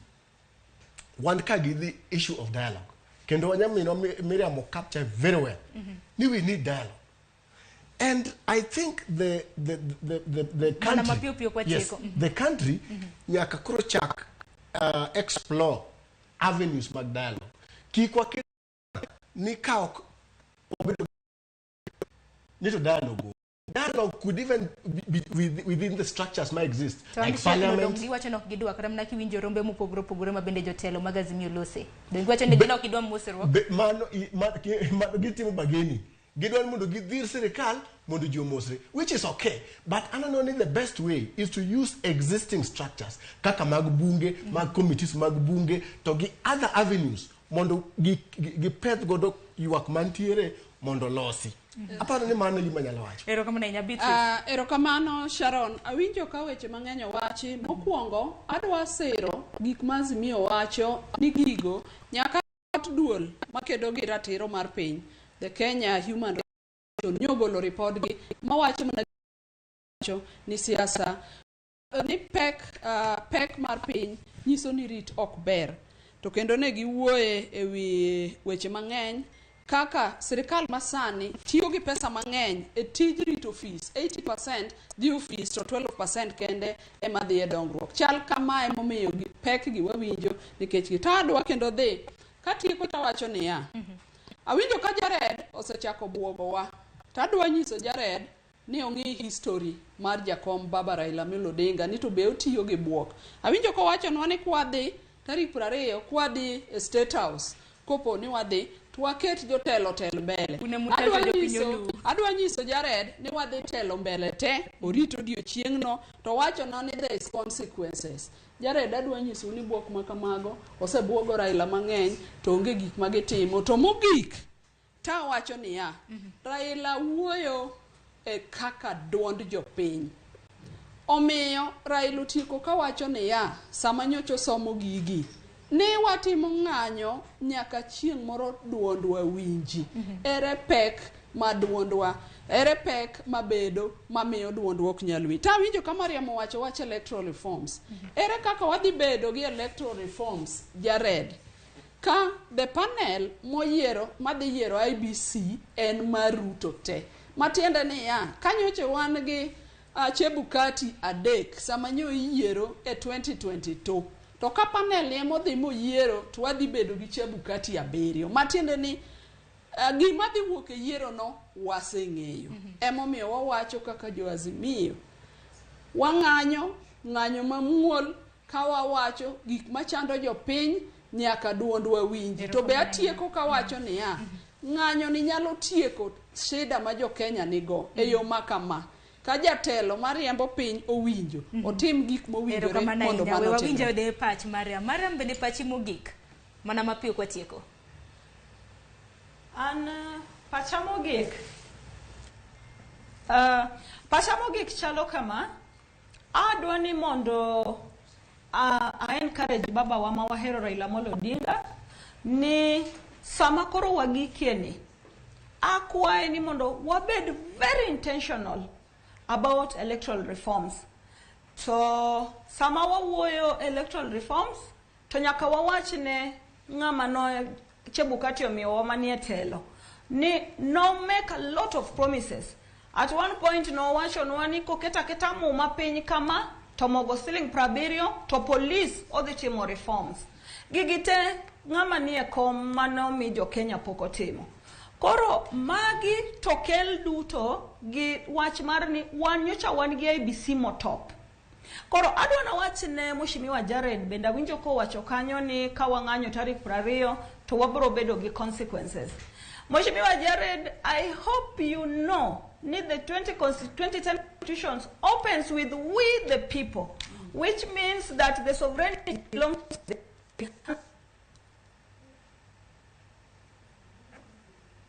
wan ka gi the issue of dialogue. Kendo nyaminwa Miriam o capture very well ni we need dialogue. And I think the Mana country, mapiyo piyo kwa yes, tieko. The country nyaka koro chak explore avenues mag dialogue. Kik waket ni ka ok wabedo ni to dialogue onge. Dialogue could even be within the structures ma exist, To like Andisha parliament. Dong giwacho ni ok gidwa kata mana kiwinjo rombe mopogore opogore ma bende jotelo mag Azimio lose. Dong giwacho ni gin ok gidwa mosruok. Mano mano gitimo bargaining. Gidwaro mondo gidhir sirikal mondo ji omosre, which is okay. But aneno ni the best way is to use existing structures kaka mag bunge, mag committees mag bunge, to gi other avenues mondo gipedh godo ywak mantiere mondo losi. Aparo ni mano e gima anyalo wacho. Erokamano ahinya, Beatrice. Erokamano Sharon, awinjo ka weche mang'eny owachi. Mokwongo, adwa siro gik ma Azimio wacho ni gigo nyaka ot duol makedo gi ratiro mar piny. The Kenya Human Rights Commission nyogolo ripodgi mawacho mana wacho ni siasa ni pek mar piny nyiso ni rit ok ber. To kendo ne giwuoye e wi weche mang'eny kaka sirikal masani tiyo gi pesa mang'eny e tij rito ofis 80% dhi ofis to 12% kende ema dhi e dongruok. Chal kama emomiyo pek gi wawinjo nikech gi. To adwa kendo dhi katieko tawacho niya, awinjo ka Jared osechako buogowa to adwa nyiso Jared ni ong'i history mar jakom Baba Raila Amolo Odinga ni to be otiyo gi buok. Awinjo kowachonwa ni kwadhi tarik 20 kwadhi e State House kopo ni wadhi to waket jotelo tel mbele. Un ema utelo jopiny oluwu. Adwa nyiso Jared ni wadhi telo mbele te orit odiochieng'no to wachonwa ni there is consequences. Jared adwa nyisou ni buok ma kamago osebuogo Raila mang'eny to onge gik ma gitimo. To mogik tawacho niya, Raila wuoyo e kaka duond jopiny. Omiyo Raila otieko kawacho niya, sama nyocha osomo gigi, ni watimo ng'anyo nyaka chieng' moro duondwa winji. Ere pek ma duondwa, ere pek mabedo mamiyo duondwa ok nyal winji. Tawinjo ka Mariam owacho wach electoral reforms. Ere kaka wadhi bedo gi electoral reforms, Jared? Ka the panel moyiero madhi yiero IEBC en mar Ruto te. Matiende niya, ka nyocha wan gi Chebukati adek sama nyo iyiero e 2022 to ka panel ni emodhi moyiero to wadhi bedo gi Chebukati abiriyo. Matiende ni gima dhi wuok e yiero no waseng'eyo. Emomiyo wawacho kaka jo Azimio wang'anyo ng'anyo mamuol ka wawacho gik machando jopiny nyaka duondwa winji. To be atieko kawacho niya, ng'anyo ni nyalo tieko shida ma jo Kenya nigo e yo ma kama. Ka jatelo mariembo piny owinjo, otim gik mowinjore Erokamano mondo ahinya. mano We wawinjo otimre. de pach Mariam. Mariam bende pachi mogik. Mana mapiyo kwatieko. An pacha mogik pacha mogik chalo kama adwa ni mondo a encourage baba wa ma wahero Raila Amolo Odinga ni sama koro wagikie ni akwaye ni mondo wabed very intentional about electoral reforms. To sama wawuoyo electoral reforms to nyaka wawach ne ng'ama no Chebukati omiyowa manie telo ni no make a lot of promises. At one point nowachonwa ni koketo aketa muma piny kama to mogo siling 70 to police odhi timo reforms. Gigi te ng'ama nie kom mane omi jo Kenya pok otimo. Koro magi to kel duto gi wach mar ni wan nyocha wan gi IEBC motop. Koro adwa nawach ne Mheshimiwa Jared bende awinjo kowacho kanyo ni ka wang'anyo tarik 20 to wabro bedo gi consequences. Mheshimiwa Jared, I hope you know ni the 2010 constitution opens with we the people, which means that the sovereignty belongs to the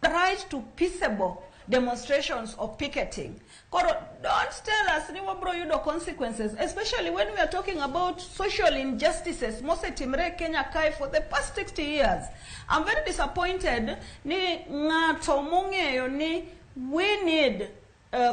right to peaceable demonstrations or picketing. Koro, don't tell us ni wabro yudo consequences, especially when we are talking about social injustices mosetimre Kenya kae for the past 60 years. I'm very disappointed ni ng'ato mong'eyo ni we need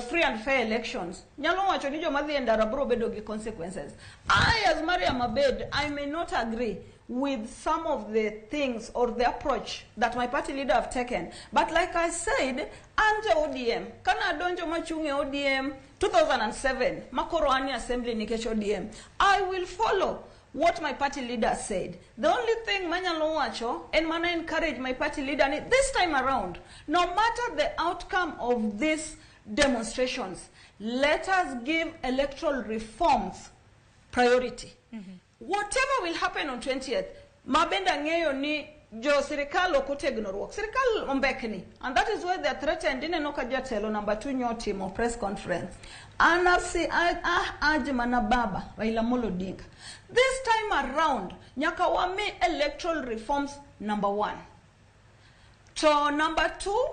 free and fair elections. Nyalo wacho ni joma dhi e ndara bro bedo gi consequences. I, as Mariam Abed, I may not agree with some of the things or the approach that my party leader have taken. But like I said, an ja ODM. Kana adonjo machung' e ODM 2007, makoro an e assembly nikech ODM. I will follow what my party leader said. The only thing manyalo wacho en mana encourage my party leader ni this time around, no matter the outcome of these demonstrations, let us give electoral reforms priority. Whatever will happen on 20th, mabende ang'eyo ni jo sirikal ok otegno ruok. Sirikal ombekni, and that is why they are threatened. Ineno ka jatelo number 2 nyotimo press conference. An asi a urge mana baba Raila Amolo Odinga. This time around, nyaka wami electoral reforms number 1. To number 2,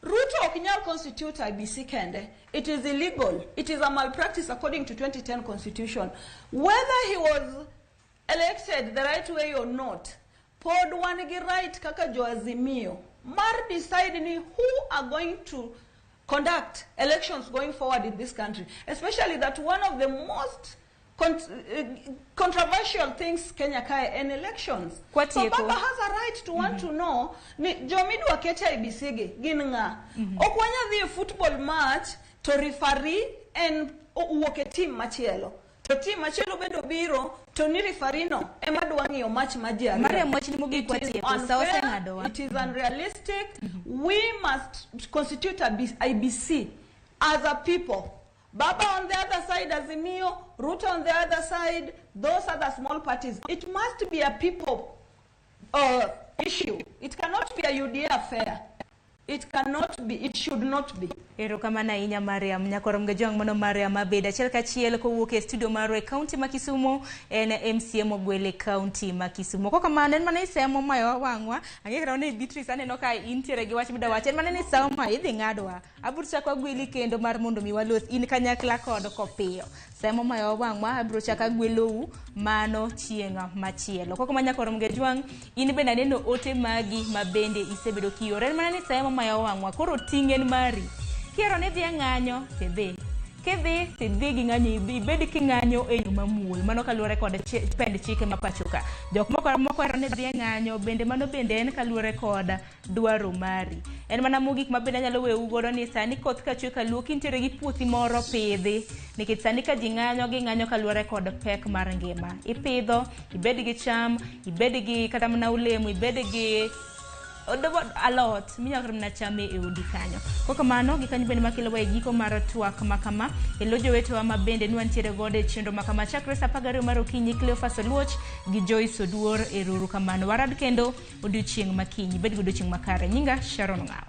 Ruto ok nyal constitute IEBC kende. It is illegal. It is a malpractice according to 2010 constitution. Whether he was elected the right way or not, pod wan gi right kaka jo Azimio mar decide ni who are going to conduct elections going forward in this country, especially that one of the most controversial things Kenya kae en elections. So Kwatieko. Baba has a right to want to know ni jomidwa ket e IEBC gi gin ng'a. Ok wanyal dhi e football match to referee en owuok e team machielo. To team machielo bende obiro to ni referee no ema dwa ng'iyo match ma ji ariyo. Mariam, wachni mogik It is watieko, sa unfair, oseng'adowa. It is unrealistic. We must constitute a IEBC as a people. Baba on the other side, Azimio, Ruto on the other side, those other small parties. It must be a people issue. It cannot be a UDA affair. It cannot be, it should not be. Erokamano ahinya Mariam. Nyakorom Gajwang' mano Mariam Abed achiel kachiel kowuok e studio marwa e kaunti ma Kisumo en MCA mogwel e kaunti ma Kisumo. Kokamano en mana isemo mayo wang'wa. Ang'e kata ni Beatrice aneno ka intiere gi wach midwa wacho. En mana ni sa ma idhi ng'adwa. Abiro chako agweli kendo mar mondo mi walos in kanyakla kod kopiyo. Semo mayo wang'wa abiro chako agwelou mano chieng' machielo. Kokamano Nyakorom Gajwang' in bende aneno ote magi ma bende isebedo kioro. En mana ni semo mayo wang'wa koro ting' en mari. Kiero ni idhi e ng'anyo, tidhi. Kidhi, tidhi gi ng'anyo, ibed king'anyo e yo mamuol. Mano kaluwore kod pend chike ma pacho ka. Jok moko moko ohero ni dhi e ng'anyo, bende mano bende en kaluwore kod dwaro mari. En mana mogik ma bende anyalo weyou godo ni sani koth ka chwe kaluo kintiere gi puothi moro pidhi. Nikech sani ka ji ng'anyo, ging'anyo kaluwore kod pek mar ngima. Ipidho, ibed gi cham, ibed gi kata mana olemo, ibed gi alot minyalo kata mana chame e odi kanyo. Kokamano gi kanyo bende makelo wa e giko mar twak ma kama e lo jowetewa ma bende nwantiere godo e chenro ma kama chakre sa 12 mar okinyi Cleophas Oluoch gi Joyce Oduor. Ero uru kamano. Warad kendo odiochieng' makinyi. Bed gi odiochieng' makare. Nyinga Sharon Ng'awo.